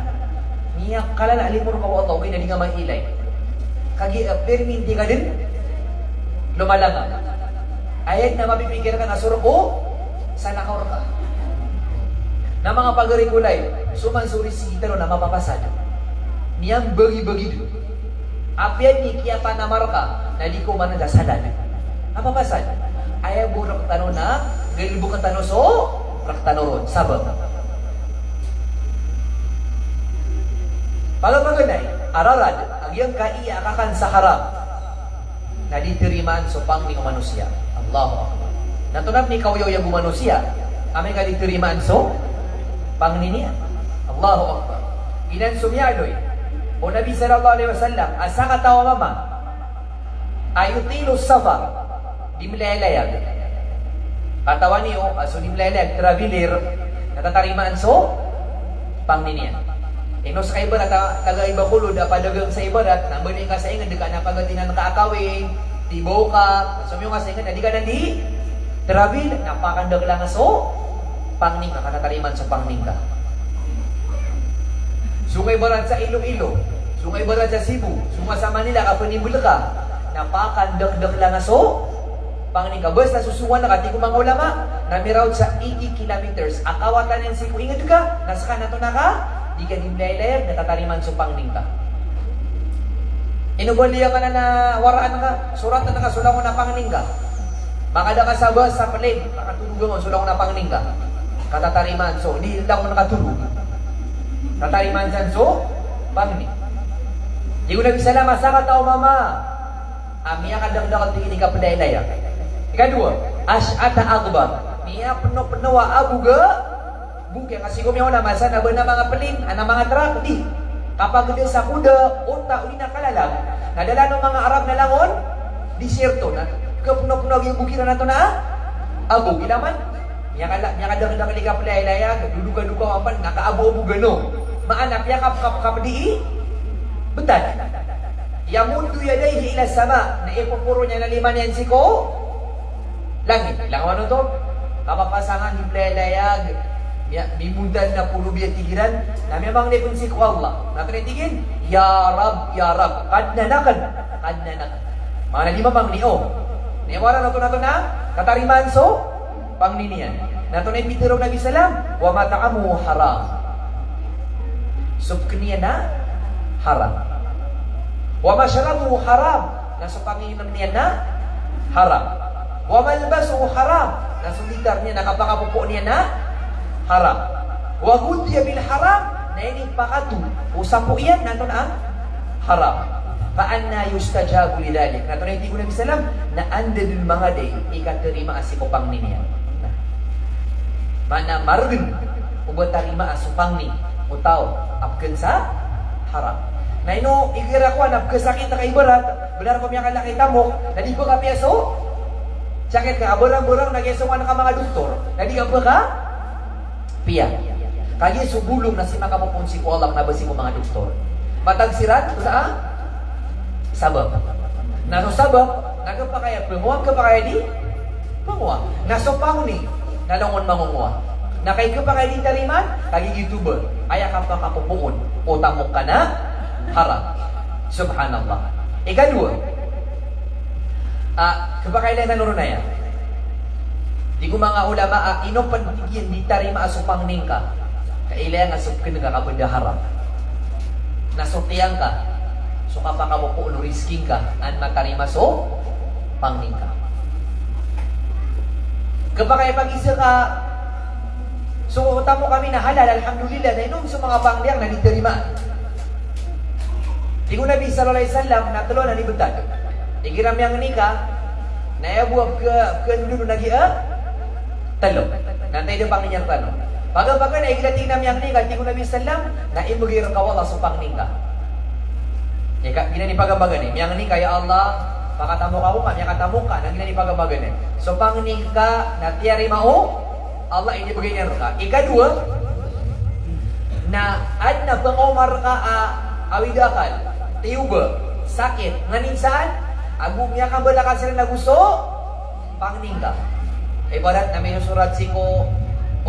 Miyakalala a limo rka o Allah, ogaid na di nga mailay. Kagiya, eh, pirminti ka dn Lomalangam. Aya dn a mapipikir ka na so rk o salakaw rka. Na manga pagari ko lay, so man so rizki tano na mapapasad. Miyambagibagi dn. Apiya dn i kiyapanamar ka, na di ko man da salad. Mapapasad. Aya bo rk tano na galbk tano so rk tano ron. Sabap. Pagapaganay a rarad a giyangkaya a kakan sa haram na di tarimaan so pangni o manosiya. Allahu Akbar. Na tonaa pn i kaoyagoyag o manosiya amay ka di tarimaan so pangni niyan. Allahu Akbar. Giyanan so miyaaloy o Nabi sallallahu alaihi wasallam a sakataw a mama a yutilu safar, di mlayalayag. Katawan iyo a so di mlayalayag, traveler, na tatarimaan so pangni niyan. Ino ska ibarat a taga i Bacolod a padagang sa ibarat, na mbaloy ka sa ingd ka na pagatinan ka a kawing, di baw ka, somiyong ka sa ingd na di ka nan di travel, na pakandakl angka so pangni ngka, ka tatarimaan so pangni ngka. So nga ibarat sa Iloilo, so nga ibarat sa Cebu, so nga sa Manila ka pnimbl ka, na pakandakdakl angka so pangni ngka. Basta so sowaan ka, tig o manga ulama, na miraot sa eighty kilometers a kawatan iyan sii ko ingd ka, na ska na tonaa ka, di ka di mlayalayag, na tatarimaan so pangni ngka. Ino ba liyaman a waraan ka, soratn ka so langon a pangni ngka. Makada ka sa bus, sa plane, pakatorogan ka so langon a pangni ngka. Ka tatarimaan so, di langon katorog. Tatarimaan san so pangni. Tig o Nabi sallam a sakataw a mama a miyakadakdakl, tig iyan, i kapdaylaya. Ikadowa, ash'atha aghbar. Miyapnopno a abog a bokay. Ka sii ko manga ulama san a ba na manga plane, a na manga truck, di. Kapagda sa koda, onta, odi na kalalag. Na dalan o manga Arab na langon disyerto, na kapnopno a giya bok iran a tonaa a abog. Ilaman, miyakala-, miyakadakdakl i kapdaylaya, dodokadoka o ampan, na kaabog-abog ano. Maana piyakapkapkap di i btad. Yamuddu yadayhi ila sama, na ipoporo niyan a lima niyan sii ko langit. Langon oto, kapapasangan di mlayalayag, miya-, mimontan na polo biya, tig iran, na miyamangni pn sii ko Allah. Na tonaa i tig iyan, "Ya Rabb, ya Rabb, kadnan akn, kadnan akn." Maana di mamangni, o. Na aya waraan oto na tonaa, katarimaan so pangni niyan. Na tonaa i pitharo o Nabi sallam, "Wa mat'amuhu haram." So pkn iyan na haram. "Wa mashrabuhu haram." Na so panginm iyan na haram. "Wa malbasuhu haram." Na so litar iyan, na kapakapopo iyan na haram. "Wa ghudhiya bil haram." Na inipakatoon o sapo iyan na antonaa a haram. "Fa anna yustajabu li dhalik." Na tonaa i tig o Nabi sallam, na anda dn mangaday i katarimaa sii ko pangni niyan. Na, maana margn o ba tarimaa so pangni o taw a pkn sa haram. Na ino igira kowan a pkhasakit ka, ibarat, bnar ko miyakalaki tamok, na di pkhapiya so sakit ka, a barang-barang na giya songan ka manga doktor, na di ka pkha- piya. Kagiya so bolong na sii makapopoon sii ko Allah, kna ba sii ko manga doktor. Matag siran sa sabap. Na so sabap na khapakay a pngowa, khapakay a di pngowa. Na so pangni na langon mangongowa. Na kagiya khapakay a di tarimaan, kagiya giyoto ba, aya kapakapopoon o tamok ka na haram. Subhanallah. Ikadowa, a, khapakay a di tano ron aya. Tig o manga ulama a ino pn, tig iyan, di tarimaa so pangni ngka, ka ilaya nga so pkn ka ka ba da haram. Na so tiyang ka, so kapakapopoon o rizki ngka, an matarima so pangni ngka. Khapakay a pagiza ka, so tamok ami na halal, alhamdulillah, na ino so manga pangni angka na di tarimaan. Tig o Nabi sallallahu alaihi wasallam na tlo anan i btad. Igira miyangni ka, na aya bo a pkha-, pkhandoon na giya tlo. Na antaa i da pangni niyan rktano. Paganapaganay, igira tig iyan a miyangni ka, tig o Nabi sallam, na imbgay rka o Allah so pangni ngka. Ika, giyanan i paganapaganay. Miyangni ka, "Ya Allah, pakatamok ako ngka," miyakatamok ka, na giyanan i paganapaganay. So pangni ngka na tiyarima o Allah, inibgay niyan rka. Ikadowa, na adn a pkaoma rka a awid a akal, tiyoba, sakit, nganin saan, ago miyakambala ka siran ago so pangni ngka. Ibarat na minosorat sii ko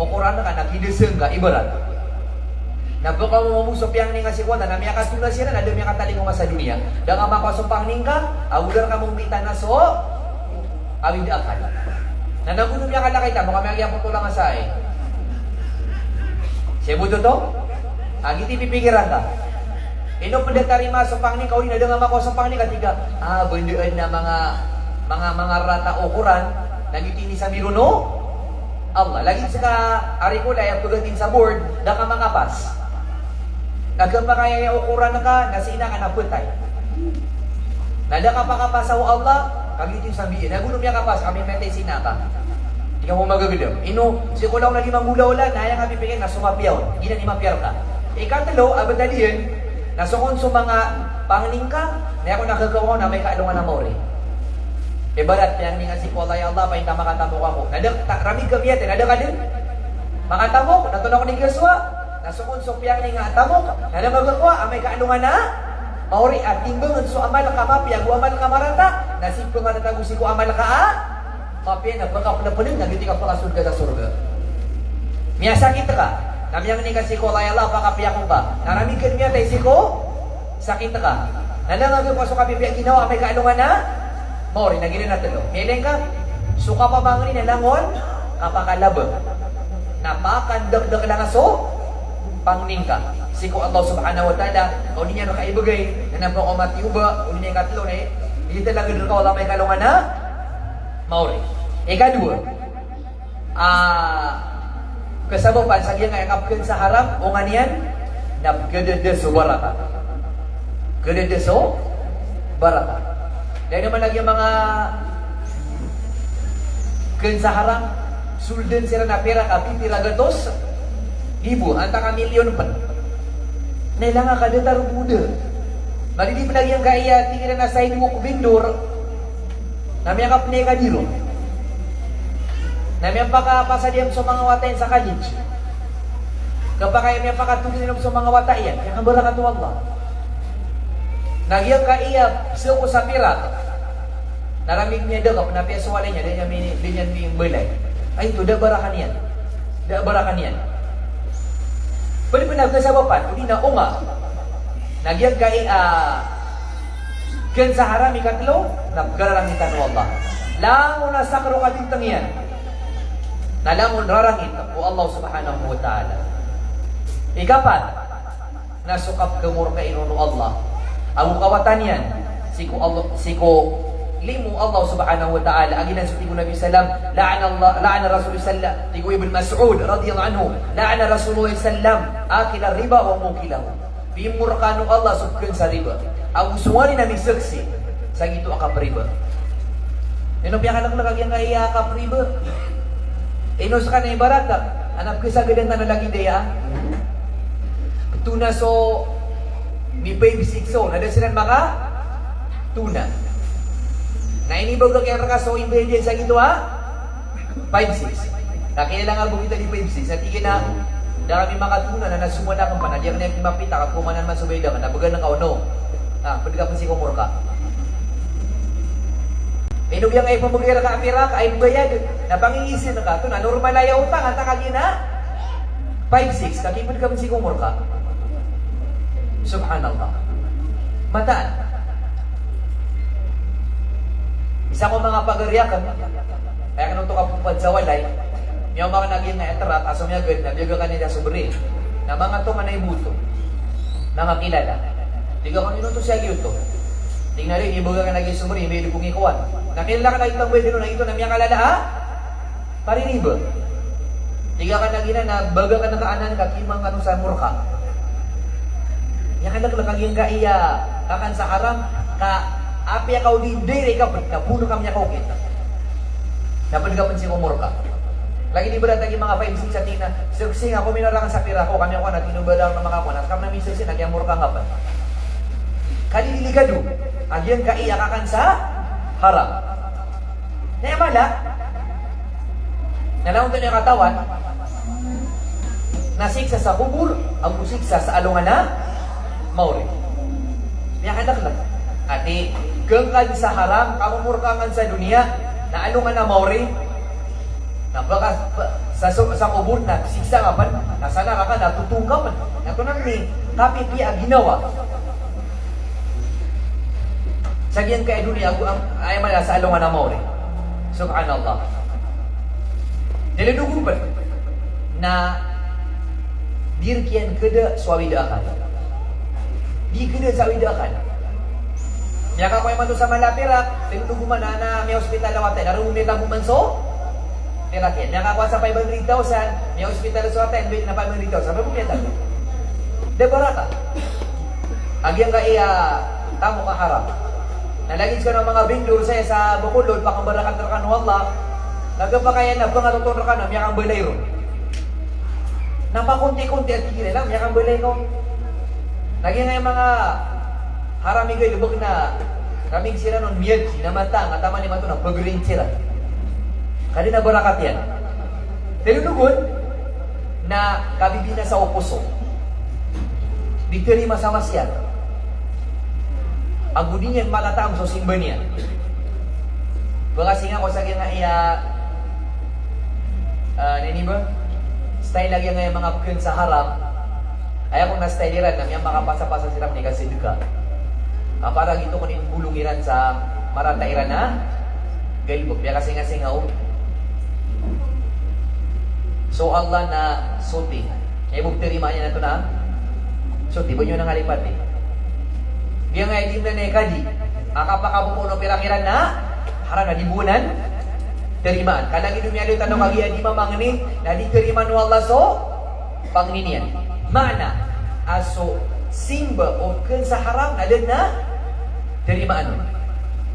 Quran ka na kidasang ka, ibarat. Na pkaoma mambo so piyangni ngka sii ko Allah, na miyakatona siran, na da miyakatalingoma sa doniya. Da ngka makowa so pangni ngka, ago da rka mambo mitana so Awid akal. Na nago dn miyakalakay ta, makamayag iyan pn ko langasay. Sii bo oto? Agi ti pipikiran ka. Ino pn da tarima so pangni ka, odi na da nga makowa so pangni ka, tig ka, ah, bndaan na manga, manga, manga rata o Qur'an, lagid ini sa mirono Allah. Lagid ska ari ko laya pagatin sa board, da ka makapas. Na khapakay aya o Qur'an ka, na sii na ka na phatay. Na da ka pakapasa o Allah, kagiya oto i sambi iyan. Na go dn miyakapas, ka miyamatay sii na ka. Di ka pmagagdam. Ino, sii ko langon a di manggolawla, na aya nga pipikir na so mapiya on. Giyanan i mapiya rka. Ikatlo, a btad iyan, na so kon so manga pangni ngka, na aya kon a khakaoma on na amay ka alongan a maori. Ibarat piyangni nga sii ko Allah, ya Allah, painta makatamok ako. Na da, ta-, ramig ka miyatay, na da ka dn makatamok, na tonaa kon i kasowa. Na so kon so piyangni nga a tamok, na da nga khakaoma, amay ka alongan a maori, a timbangn so amal ka a mapiya ago amal ka a marata, na sii pngatatago sii ko amal ka a mapiya na pkapnpnn, na giyoto i kapakasold ka sa sorga. Miyasakit ka, na miyangni ka sii ko Allah, ya Allah, pakapiya ako ngka. Na ramig ka dn miyatay sii ko sakit ka. Na langon a giyangkoto so kapipiya a ginawa amay ka alongan a maori, na giyanan a tlo. Miyailay ngka, so kapamangni na langon kapakalabang. Na pakandakdakl angka so pangni ngka sii ko Allah subhanahu wa ta'ala, ka o di niyan rka ibgay, na na pakaoma tiyoba, o di na ikatlo na, di talaga rka o Allah amay ka alongan a maori. Ikadowa, ah, kasabapan sa giyangkaya kapkn sa haram, onga niyan, na pkadada so baraka. Pkadada so baraka. Dai naman lagi a manga kn sa haram, soldn siran a pirak a pipira gatos ribo, antaa ka milyon pn. Na ilay nga ka datar o boda. Madi di pn a giyangkaya tig iran a sidewalk vendor. Na miyakapnay ka diro. Na miyapakapasad iyan so manga wata iyan sa college. Khapakay miyapakatolin iyan so manga wata iyan. Kiyakabarakat o Allah. Na giyangkaya sii ko sa pirak. Na ramig niyan da ka pn a piya so walay niyan, da niyan mi-, da niyan mimbalay. Ay, oto, da a baraka niyan. Da a baraka niyan. Pwede pn a kasabapan, o di na onga. Na giyangkaya, ah, kn sa haram ikatlo, na pgararangitan o Allah. Langon a sakn o kabintang iyan. Na langon rarangit o Allah subhanahu wa ta'ala. Ikapat, na so kapkhmorkai ron o Allah ago kawatan iyan sii ko Allah, sii ko limo o Allah subhanahu wa ta'ala. A giyanan so tig o Nabi sallam, la'ana Allah, la'ana Rasul sallam, tig o Ibn Mas'ud radiyallahu anhu, la'ana Rasulullah sallam akila riba wa mukilahu. Pimorkaan o Allah so pkn sa riba ago so wani na misaksi sa giyoto a kapriba. Ino piyakalklk a giyangkaya kapriba? Ino ska na ibarat a, a na pkhasagadan tano lagid aya a tona so mi five six, so na da siran makatona. Na inibagak iyan rka so imbayad iyan sa giyoto a five six. Na kailay nga bo kita di five six. Na tig iyan a da kami makatona, na nasoman akn pn, na di akn iyan mapita, ka komanan man so bayad akn, na bgan ka o no. Na pd ka pn sii ko morka. Ino giyangkaya pamagay rka a pirak a imbayad, na pangingisin ka oto, na normal aya otang, antaa ka giyanan a five six, ka kipd ka pn sii ko morka. Subhanallah. Mataan. Isa ko manga pagari akn, aya akn oto kapopad sa walay, miyaoma akn a giyangkaya trak a so miyagad na biyag akn iyan so bri. Na manga tonganay bo oto. Manga kilala. Tig akn, ino oto siya giyoto? Tig iyan a, di, biyag akn a giya so bri, miyad ko ngikowan. Na kilala akn a giyoto a bayad on, na giyoto na miyakalala a paririba. Tig akn a giyanan na bag akn ka anan ka kimang kano sa morka. Miyakalklk a giyangkaya kakan sa haram, ka apiya ka o di direct ka pd, ka poon ka miyakaokit. Na pd ka pn sii ko morka. Lagid ibarat a giya manga five six a tig iyan a, saksi nga ko minarang sa pirak ko, kami ako na tinobaran na makakowa, na ska pn a misaksi na kiyamorka nga pn. Ka di delikado a giyangkaya kakan sa haram. Na aya mala, na langon tano aya katawan na siksa sa kobor ago siksa sa alongan a maori. Miyakalklk. Ati, gangkan sa haram, kamomorka ngka sa doniya, na alongan a maori, na baka, ba-, sa so-, sa kobor na siksa ka pn, na sa naraka na totong ka pn. Na tonaa i kapipiya a ginawa sa giyangkaya doniya ago am-, aya mala sa alongan a maori. Subhanallah. Dalodogon pn na di rk iyan kda so awid a akal. Di kda sa awid a akal. Miyakakowa imanto sa mala a pirak, dalodogon man na, na miyaospital a wata iyan, na roo miyatago man so pirak iyan. Miyakakowa sa five hundred thousand, miyaospital so wata iyan, biyaan na five hundred thousand, roo miyatago. Da barakah a giyangkaya tamok a haram. Na lagid skano a manga vendor saya sa Bacolod, pakambarakat rkano o Allah, na giyangkaya na pangatoton rkano a miyakambalay ron. Na pakonti-konti a tig iran a miyakambalay ko. Na giyangkaya manga haram i galbk na ramig siran on miyadsi na matang a taman imanto na pagrin siran. Ka di na barakat iyan. Dalodogon na kabibinasa o poso. Di tarima sa wasiyat. Ago di niyan matataam so simba niyan. Bagasinga ko sa giyangkaya, ah, nini ba? Style a giyangkaya manga pkn sa haram. Aya kon na style iran na miyamakapasapasa siran ko di kasadka. Ka para giyoto kon inbolong iran sa marata iran a galbk. Biyakasingasinga o so Allah na soti. Aya bo tarimaan iyan antonaa? Soti, ba niyo na ngalipati. Giyangkaya di mna na kadi a kapakapopoon o pirak iran na haram na di bo nan tarimaan. Ka lagid o miyaaloy tano kagiya di mamangni na di tarimaan o Allah so pangni niyan. Maana a so simba o pkn sa haram na da dn a tarimaan on.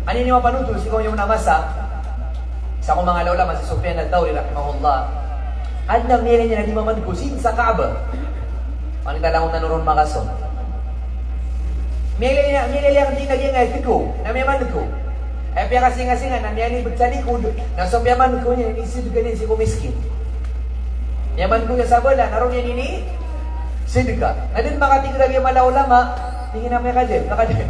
Aya niyo mapanothol sii ko miyamna a masa, isa ko manga ulama si Sufyan Ath-Thawri rahimahullah. Adn a miyailay niyan a di mamanko sii sa Kaaba. Anda langon tano ron makason. Miyailay niyan, miyailay niyan a tig iyan a giyangkaya thago na miyamanko. Aya piyakasingasinga na miyalibet sa likod na so piyamanko niyan na inisadka niyan sii ko miskin. Miyamanko niyan sa bala na roo niyan inisadka. Na da dn makatigr a giya mala a ulama, tig iyan a miyakadn, miyakadn.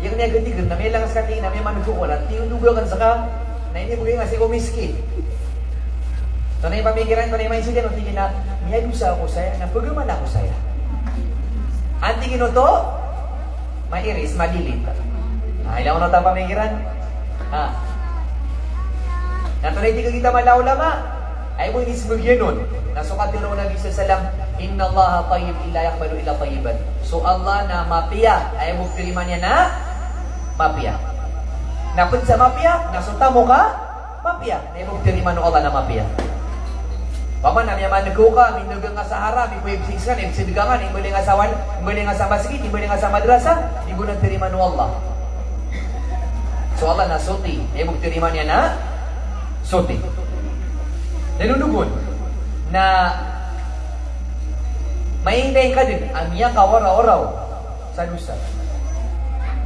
Aya niyan katigr na miyailay ngka ska, tig iyan a miyamanko ko na tiyondog akn ska na inibgay ngka sii ko miskin. Antonaa i pamikiran, antonaa i mindset iyan, o tig iyan a miyadosa ako saya na pagamal ako saya. Antaa tig iyan oto? Mairis, madilit. Ah, ilay oto a pamikiran. Ha. Na antonaa i tig a giyoto a mala a ulama? Aya bo inismbag iyan on na so katharo o Nabi sallallahu alaihi wasallam, "Innallaha tayyibun la yaqbalu illa tayyiban." So Allah na mapiya, aya bo tarimaan iyan na mapiya. Na pd sa mapiya na so tamok a mapiya, na aya bo tarimaan o Allah na mapiya. Opama na miyamanko ka, mindagang ka sa haram, ipsik ka, ipsadka ka, imbalay ngka sa wan, imbalay ngka sa masgit, imbalay ngka sa madrasa, di bo nan tarimaan o Allah. So Allah na soti, na aya bo tarimaan iyan na soti. Dalodogon na mailay ngka dn a miyakaoraoraw sa dosa.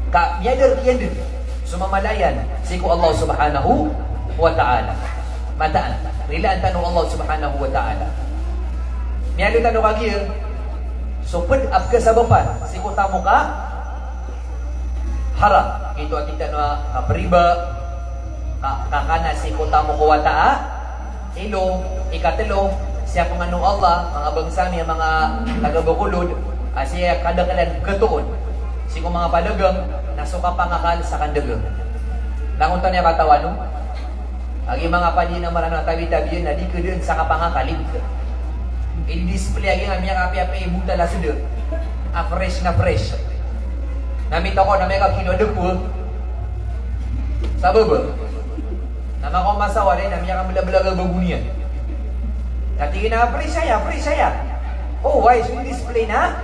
Ka miyadar kiyan dn so mamalayan sii ko Allah Subhanahu wa Ta'ala. Mataan, rilaan tano o Allah Subhanahu wa Ta'ala. Miyaaloy tano kagiya so pd a pkhasabapan sii ko tamok a haram. Giyoto a tig tano a kapriba, ka-, kakana sii ko tamok o wata a ilo, ikatlo, sii ko manga o Allah, manga bangsa mi a manga taga Bacolod, a sii kadaklan pkhatoon sii ko manga padagang na so kapangakal sa kandagang. Langon tano aya katawan o, a giya manga padi na marana tabi-tabi na di kdn sa kapangakal. Ini display a giya miyakapiyapiya i bontal a sda a fresh na fresh. Na mitoko na miyakakino a dpo sa baba. Na makaoma sa walay na miyakablablablag a bago niyan. Na tig iyan a fresh aya, fresh aya. O, wai, so display na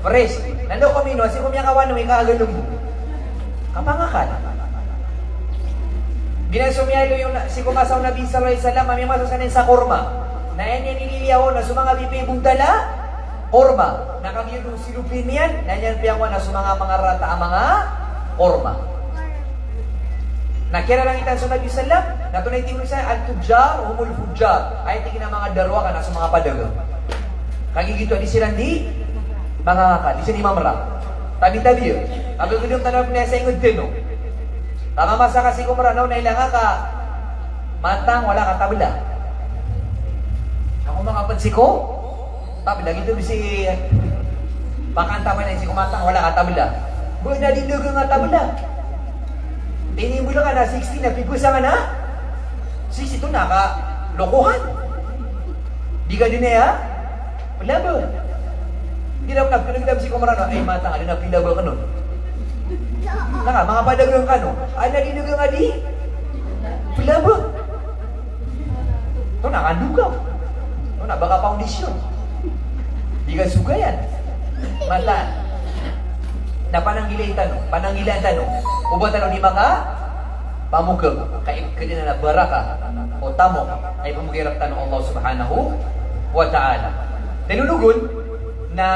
fresh. Na anda ko mino, sii ko miyakawan o ikaagad bo. Kapangakal. Giyanan so miyaaloy on sii ko masa o Nabi sallallahu alaihi wasallam, a miyamasa skaniyan sa korma. Na aya niyan iniliyaw on na so manga pipiya i bontal a korma. Na kagiya dn silopi niyan, na aya niyan piyangowa na so manga, manga rata a manga korma. Na kiyararangitan so Nabi sallam, na antonaa i tig iyan sa, "At-tujjar humul fujjar." Aya tig iyan a manga darowaka na so manga padagang. Kagiya giyoto a di siran di mangakal, di siran di mamra. Tabi-tabi, a gagdam tano a pn aya sa ingd tano. Ka mamasa ka sii ko Mranaw na ilay ngka ka matang, wala ka tabla. Ako manga pd sii ko tabla, giyoto bisi pakantaman iyan sii ko matang, wala ka tabla. Ba na di ndagang a tabla. Inimbol ka na sixty na pipesangan a sixty, oto na kalokohan. Di ka dn aya plaba. Di na pn a pknagdam si Komrano, ay, mataan a adn a pilaba kano. Na ka, manga padagang kano, adn a di dagang a di plaba. Oto na kandokaw. Oto na ba ka foundation. Di ka sogayan. Mataan. Na pananggilaan tano, pananggilaan tano. O ba tano di makapamokag, ka ipkhadan a baraka o tamok a ipmgay rktano o Allah Subhanahu wa Ta'ala. Tlo nogon na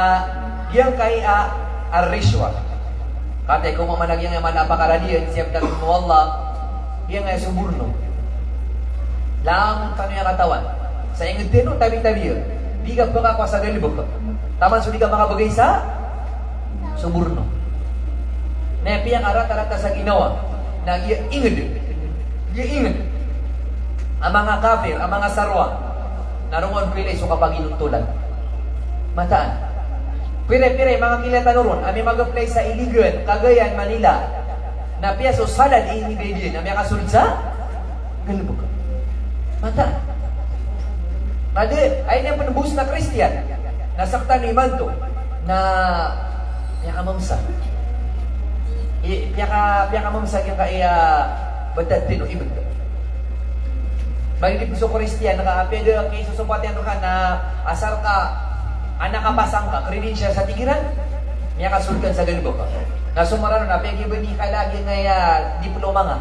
giyangkai a, a rishwa. Katii ko mamana giyangkai a mala a pakaradiyan, siyap tano o Allah, giyangkai a soborno. Langon tano aya katawan. Sa ingd tano, tabi-tabi a di ka pkakowa sa galbk. Taman so di ka makabgay sa soborno. Na piyakarata-rata sa ginawa na giya ingd, giya ingd a manga kafir, a manga sarwa, na ron pilay so kapaginontolan. Mataan. Pira-pira i manga kilala tano ron a miyamag-apply sa Iligan, Cagayan, Manila, na piya so salad i inibgay dn a miyakasold sa galbk. Mataan. Na di, aya niyan pn bo sii na Kristiyan. Na sktano imanto na piyakamamsa. I, piyaka, piyakamamsa giyangkai a btad tano, ibtad. Malidipi so Kristiyan ka, apiya da kisosopat iyan rka na asar ka anak a pasang ka, credential sa tig iran, miyakasold ka sa galbk. Na so Mranaw na apiya giya ba di kala giyangkai a diploma nga,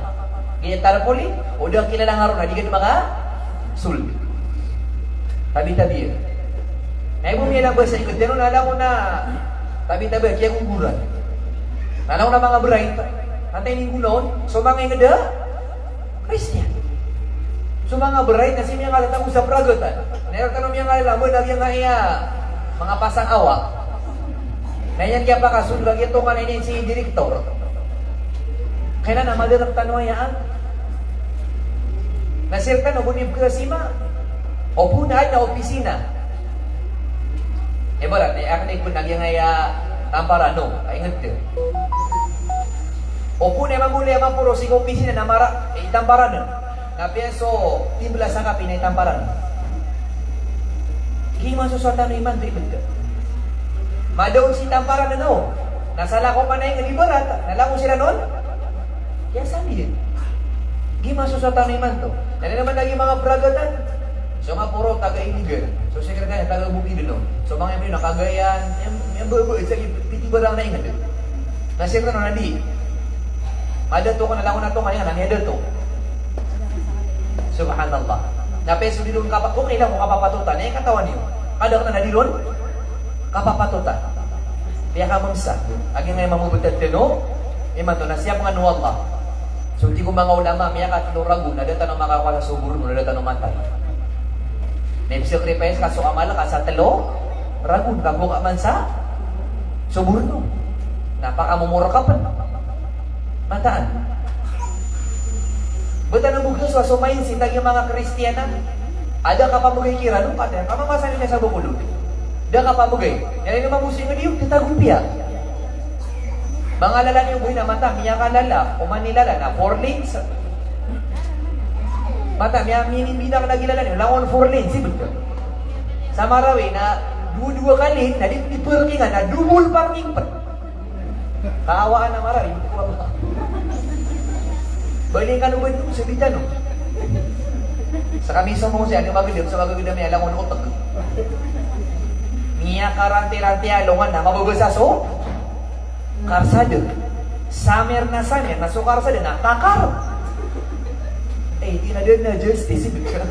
giya tarpoli, o da kilala nga ron na di ka dn makasold. Tabi-tabi. Na ibo miyalabas sa ingd tano na langon a tabi-tabi, kiyagogoran. Na langon a manga bright, antaa i inggonaon, so manga ingd a Kristiyan. So manga bright na sii miyangatago sa pragatan. Na aya rktano miyangalala, manga giyangkai a manga pasang awa. Na iyan kiyapakasold ka giya tonganay niyan si direktor. Kailan a madarak tano aya a. Na sii rktano bo niyan pkhasima. Opama na adn a opisina. Ibarat, eh, akn i pn a giyangkai a Tamparan, no? Ay, ingd. Opama na mambo a maporo sii ko opisina na mara, eh, i Tamparan. Na piya so timpla sa kapi na i Tamparan. Giya masosowa tano imanto, ibtad. Madaon sii Tamparan, no? Na salakaw man a ingd, ibarat, na langon siran on. Aya sii dn. Giya masosowa tano imanto. Na aya man lagid a manga pragatan. So maporo taga Iligan. So sekretarya taga Bukidnon. So manga empleyado na Cagayan, em, em, baba, sa pithibarang na ingd. Na sekretarya na di. Madato ka na langon a tonganay nga na miyadato. Subhanallah. Na piya so di ron kapa-, okay lang ko kapapatotan. Aya katawan iyo. Kada ka na di ron kapapatotan. Piyakamamsa a giyangkai a mambo a btad tano, imanto na siyap nga o Allah. So tig o manga ulama, miyakatlo ragon a da tano makakowa sa soborno, da tano matay. Na ipsacrifice ka so amal ka sa tlo ragon, ka bo ka man sa soborno. Na pakamomorok ka pn. Mataan. Ba tano bo khasowa so mindset a giyangkai a manga Kristiyan a da kapamgay kiran, o katii, kamamasa niyan sa bokolod. Da kapamgay. Aya niyan mambo sii nga di, o tatago piya. Manga lalan iyo bo ina, mataan, miyakalala, oman i lalan na four lanes. Mataan, miya, mini, bina ka lagi lalan iyo, langon four lanes, ibtad. Sa Marawi na dowa-dowa ka lane, na di, di parkingan, na double parking pn. Kaawaan a Marawi, wallah. Bali kano ba ito, sabi tano. Sa kami sa mong siya, di magdam, sa magdam niya, langon otg. Miyakaranti-ranti a alongan na mababasa so karsada. Samer na samer na so karsada na takar. Eh, di na dn na justice, ibig ka.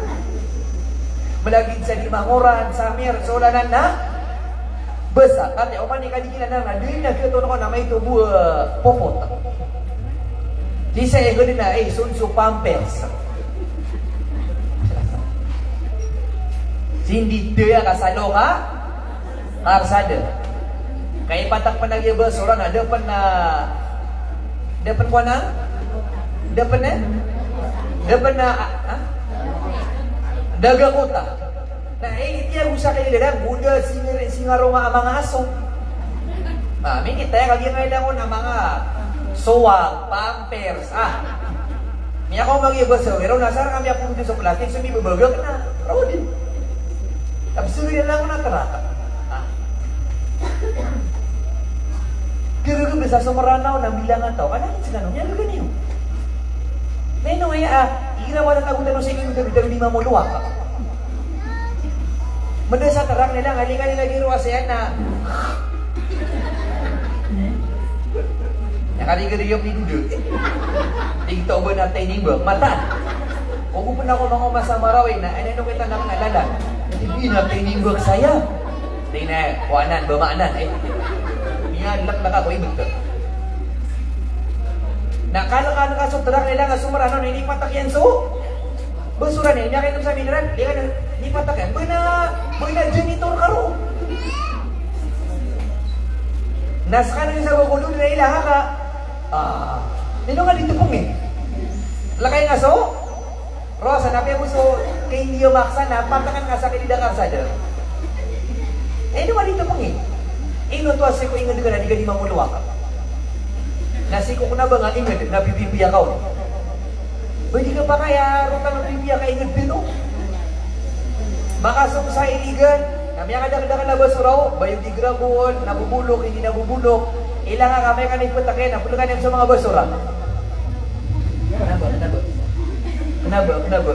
Malagid sa di mangoran, samer, so lalan na basa. Katii, oman i kadikilan na, na dn na khatoon ko na maito bo a popot. Di sa ego dn na, eh, son so pampers. Sii dn daya ka sa loka karsada. Ka ipatak pn a giya basura na da pn a, da pn kowan a, da pn a, da pn a, ah, ah? Da gakota. Na, eh, itiya go sa kaligadan, go da singar-, singaronga a manga aso. Na, mikita aya ka giyangkaya langon a manga Sowal, pampers, ah. Miyakaoma giya ba sa wiraw na sar kami ako dito sa plastik, so mibabagak na. Raw di. Absurd yan lang na karata. Ah. Gagaga ba sa so Meranaw na bilangan taw. Kana sila no, miyagaga niyo. Meno ya, ah, ira wala tagutan o sa inyo, gabi-gabi di mamuluwak. Mada sa tarak nila, nga di ka nila giro asaya na. Aya ka di giro ni Dudu. Di kita oba na tinimbak. Mata. Ogo pn ako manga masa Marawi na, ano kita na mga lalan. Di na tinimbak saya. Di na, kuanan, bamaanan, eh. Niyan, lak, lak ako, ibig ka. Na kala ka, ka so tarak nila nga so Meranaw, ini patak yan so. Basura niyan, miyakainom sa mineral, di ka na, di patak iyan. Ba na, ba na janitor ka roo. Na skano sa Bacolod na ilaya ka. Ah, ino ka di tepeng eh. Lakay nga so, Rosa, na piya bo so, kay India maksa na, patakan ka sa kay di da karsada. Eh, ino ka di tepeng eh. Ino to a sii ko inged ka na di ka di mamuluwak. Na sii ko kena ba nga inged, na pipipiya ka on. Ba di ka pakaya, roo ka na pipiya ka inged dito. Makasong sa iligan, na miyakadakdakl a basura o, biodegradable, nabobolok, hindi nabobolok. Ilaya ka, amay ka na ipetak iyan, na pelekan iyan sa manga basura. Kena ba, kena ba? Kena ba, kena ba?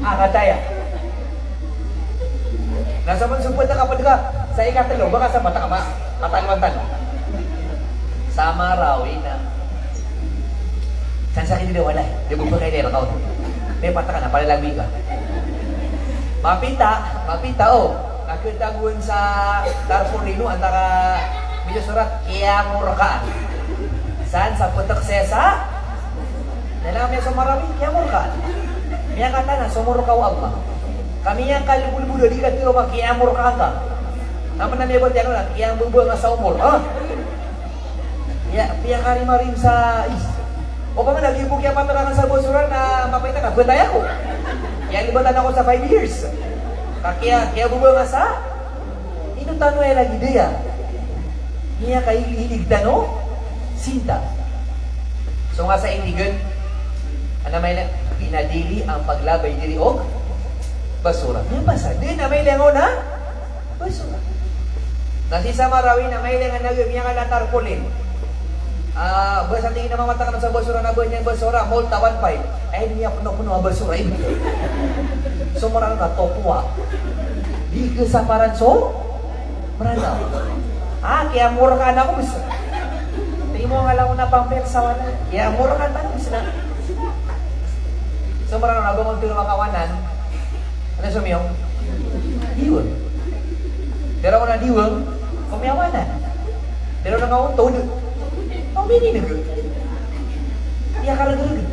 Ah, kataya. Na saman so petak a ped ka, sa ikatelo, ba ka sa petak a ma-, kataloan tano. Sa Marawi na. San sa kini da walay. Di bo ba kay di rakaw. May patakan na, palalagwi ka. Mapita, mapita, o. Nakatagoan sa tarpaulin o, antara, miyasurat, kiyamorkaan. San sa petak saya sa? Dala miya so Marawi, kiyamorkaan. Miyakatana, somorka o Allah. Kami yang kalbulbul di ka tiro ba kiyamorkaan ka. Naman na miya ba tiyano na, kiyambubunga sa omor. Ha? Iya, piyakarimarim sa is. O ba man, lagi bo kiyapatakan sa basura na mapita na, betay ako. Kiyalibatan ako sa five years. Ka kiya, kiyabubunga sa, ino tano aya lagid iyan. Miyakailig tano, sinta. So nga sa indigen, ana maila, pinadili ang paglabay diri og basura. Miyapasad. Di na maila nga ona, basura. Na sii sa Marawi na mailay nga nagi, miyakala tarpaulin. Ah, ba sa tig iyan a mamatakan sa basura na ba niyan basura, multa one five. Ay, di niyan peno-peno a basura, eh. So, Meranaw na tokowa. Di ka sa paran so Meranaw. Ah, kiyamorkaan ako, bes. Tig iyan mo nga langon a pampers sa wata. Kiyamorkaan tano, bes na. So, Meranaw na ba ngka tiro makawanan. Ano so miyong? Diwang. Pero ako na diwang, komiyawanan. Pero na kaontod, kominineg. Iya kareg-reg.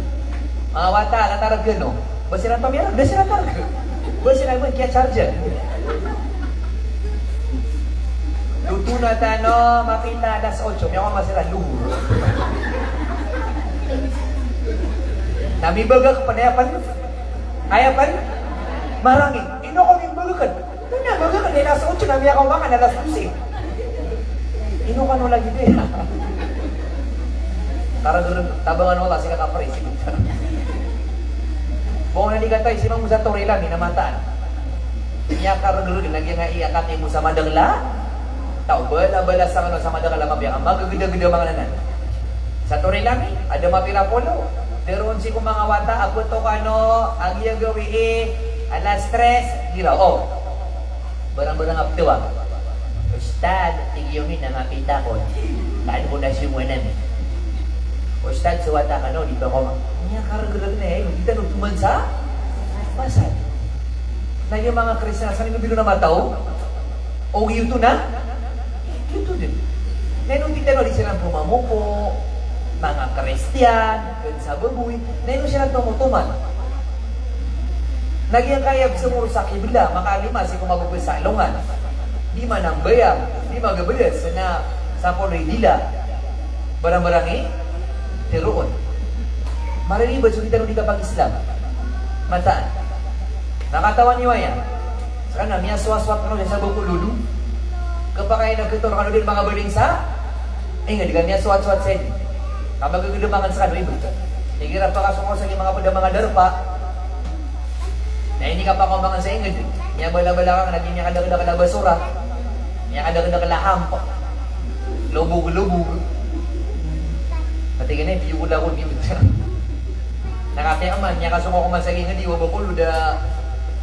Manga wata, katareg no. Ba siran pamiyareg, da siran kareg. Ba siran ba kiyacharge. Luto na tano, mapita alas otso, miyakaoma siran luhur. Na mibagak pn, aya pn, aya pn, marangit. Ino ko mimbagak? Ino na bagak, di alas otso na miyakaoma ka na alas dose. Ino kano lagid iyan. Tara dolo, tabangan o Allah sii ka kapre, sii. Ba on na di katay, sii mambo sa Toril ami na mataan. Iyakareg-reg na giyangkaya katay bo sa madakl a taw, bala-bala sa kano sa madakl a mapiya, magagedageda manga anan. Sa Toril ami, adn a mapira polo. Tharoon sii ko manga wata a pito kano a giyagawii, alas tres, igira, o. Barang-barang a pito a. Ustadh, tig iyo mi na mapita kon. Kaan ko na siyoman ami. Ustadh, so wata kano, di ba ko ma-, iyakareg-reg na, eh, di tano toman sa pasad. Na iyo manga Kristiyan, san iyo bilo na mataw? O giyoto na? Giyoto dn. Na ino tig tano a di siran pman mamoko, manga Kristiyan, pn sa baboy, na ino siran tomotoman? Na giyangkaya pzamor sa kibla, makalima sii ko mababasa a alongan. Di manambayang, di magabalas, na sapolo i dila. Barang-barang i tharoon. Mariribat so di tano di kapag-Islam. Mataan. Na katawan iyo aya. Skano na miyasowasowat kano sa Bacolod. Khapakay na khatoor kano dn manga baling sa, eh, nga di ka miyasowasowat sa ini. Ka magagedam aken sekano, ibt. Igira pakasong ko sa giya manga ped a manga darpa, na inikapakaoma aken sa inged. Miyabalabala ka na di miyakadakdakl a basura. Miyakadakdakl a hampa. Lobog-lobog. Pati gana, biyokol ako, ibt. Na kapiya man, miyakasong ako man sa giya inged, iwa ba ko loda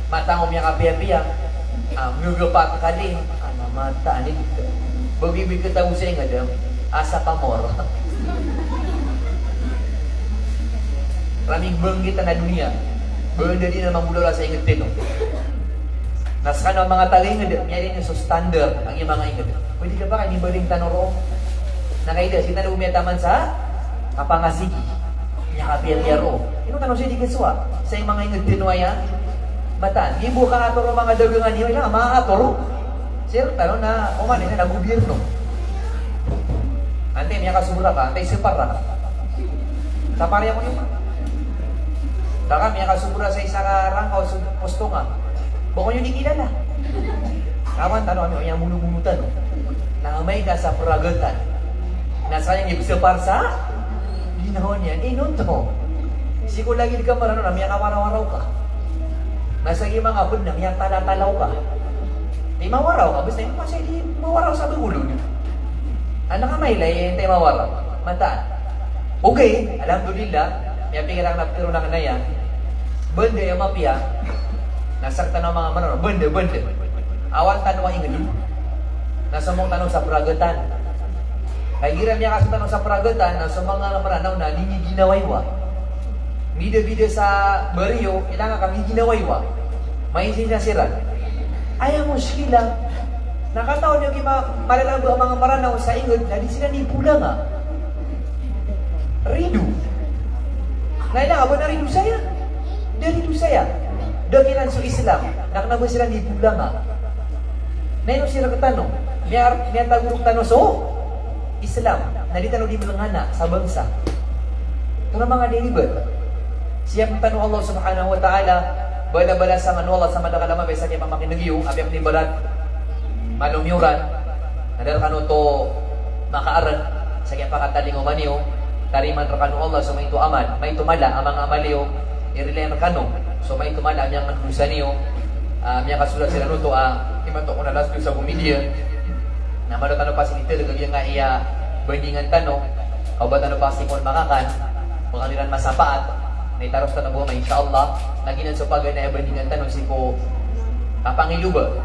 matang o miyakapiyapiya. Ah, miyogapa ka di. Ah, na mataan, ibt. Ba giya ibt katago sa inged, ah, asapamor. Raming bangkit a doniya. Ba da di na manggolawla sa inged tano. Na sekano a manga taga inged, miyari niyo so standard a giya manga inged. Pwede ka ba ka di baling tano roo? Na kagiya sii tano miyataman sa kapangasigi. Miyakapiyapiya roo. Ino tano sii di kesowa sa giya manga inged tano aya? Mataan. Di bo ka ator o manga dagangan iyo, ila manga ator. Sir, tano na, oman, ina na gobirno. Antai miyakasobra ka, antai separ ka. Sapari ako niyo. Taka miyakasobra sa isa ka rangkaw so postonga. Ba ko niyo di kilala. Kawan tano, ano, iya mono-mono tano. Na amay ka sa pragatan. Na saya niyo separ sa ginawa niyan. Ino to. Sii ko lagid ka marano na miyakawarawaraw ka. Na sa giya manga ped na miyatalatalaw ka. Di mawaraw ka, basta ino masay di mawaraw sa bagolod. Anak a mailay, antai mawaraw. Mataan. Okay, alhamdulillah. Miyapikir aken a pitharo aken aya. Banda aya mapiya. Na sekano a manga marano, banda, banda. Awan tano a inged. Na somong tano sa pragatan. Ka igira miyakaso tano sa pragatan, na so manga Mranaw na di niyo ginawaiwa. Bidabida sa bariyo, ilang ka miginawaiwa. Maizin na siran. Aya mushkila. Na katawan iyo ki ma-, malalaba a manga Mranaw sa inged, na di siran di bolanga. Rido. Na ilang ka ba na rido saya. Da rido saya. Da kiran so Islam. Na kena ba siran di bolanga. Na ino sii rektano, miyar-, miyatago rektano so Islam, na di tano di melengana sa bangsa. Tano manga deliver. Siyap tano Allah Subhanahu wa Ta'ala, bala-balasan kano o Allah sa madakl a mabaya sa kiyapamakineg iyo, apiya penibarat, malomiyoran, na da rekano oto makaareg, sa kiyapakatalingoma niyo, tarimaan rekano o Allah so maito a amal, maito mala a manga amal iyo, irilaan rekano so maito mala a miyangendosa niyo, ah, miyakasolat siran oto a, imanto ko na last dosa ko media, na malo tano pasi di teleg a giyangkaya bandingan tano, ka o ba tano pasi kon makakan, ba kano iran masapaat, na itaros tano bo ma, insha Allah, na giyanan so paganay a bandingan tano sii ko kapangiloba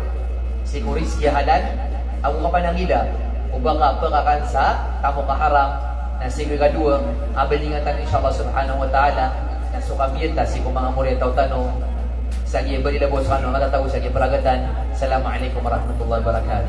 sii ko rizki a halal, ago kapanangila o ba ka pekakan sa tamok a haram, na sii ko ikadowa a bandingan tano, insha Allah subhanahu wa ta'ala, na so kabiyata sii ko manga moriyataw tano, sa giya bali labo sa kano matatago sa giya pragatan. Assalamu alaikum warahmatullahi wabarakatuh.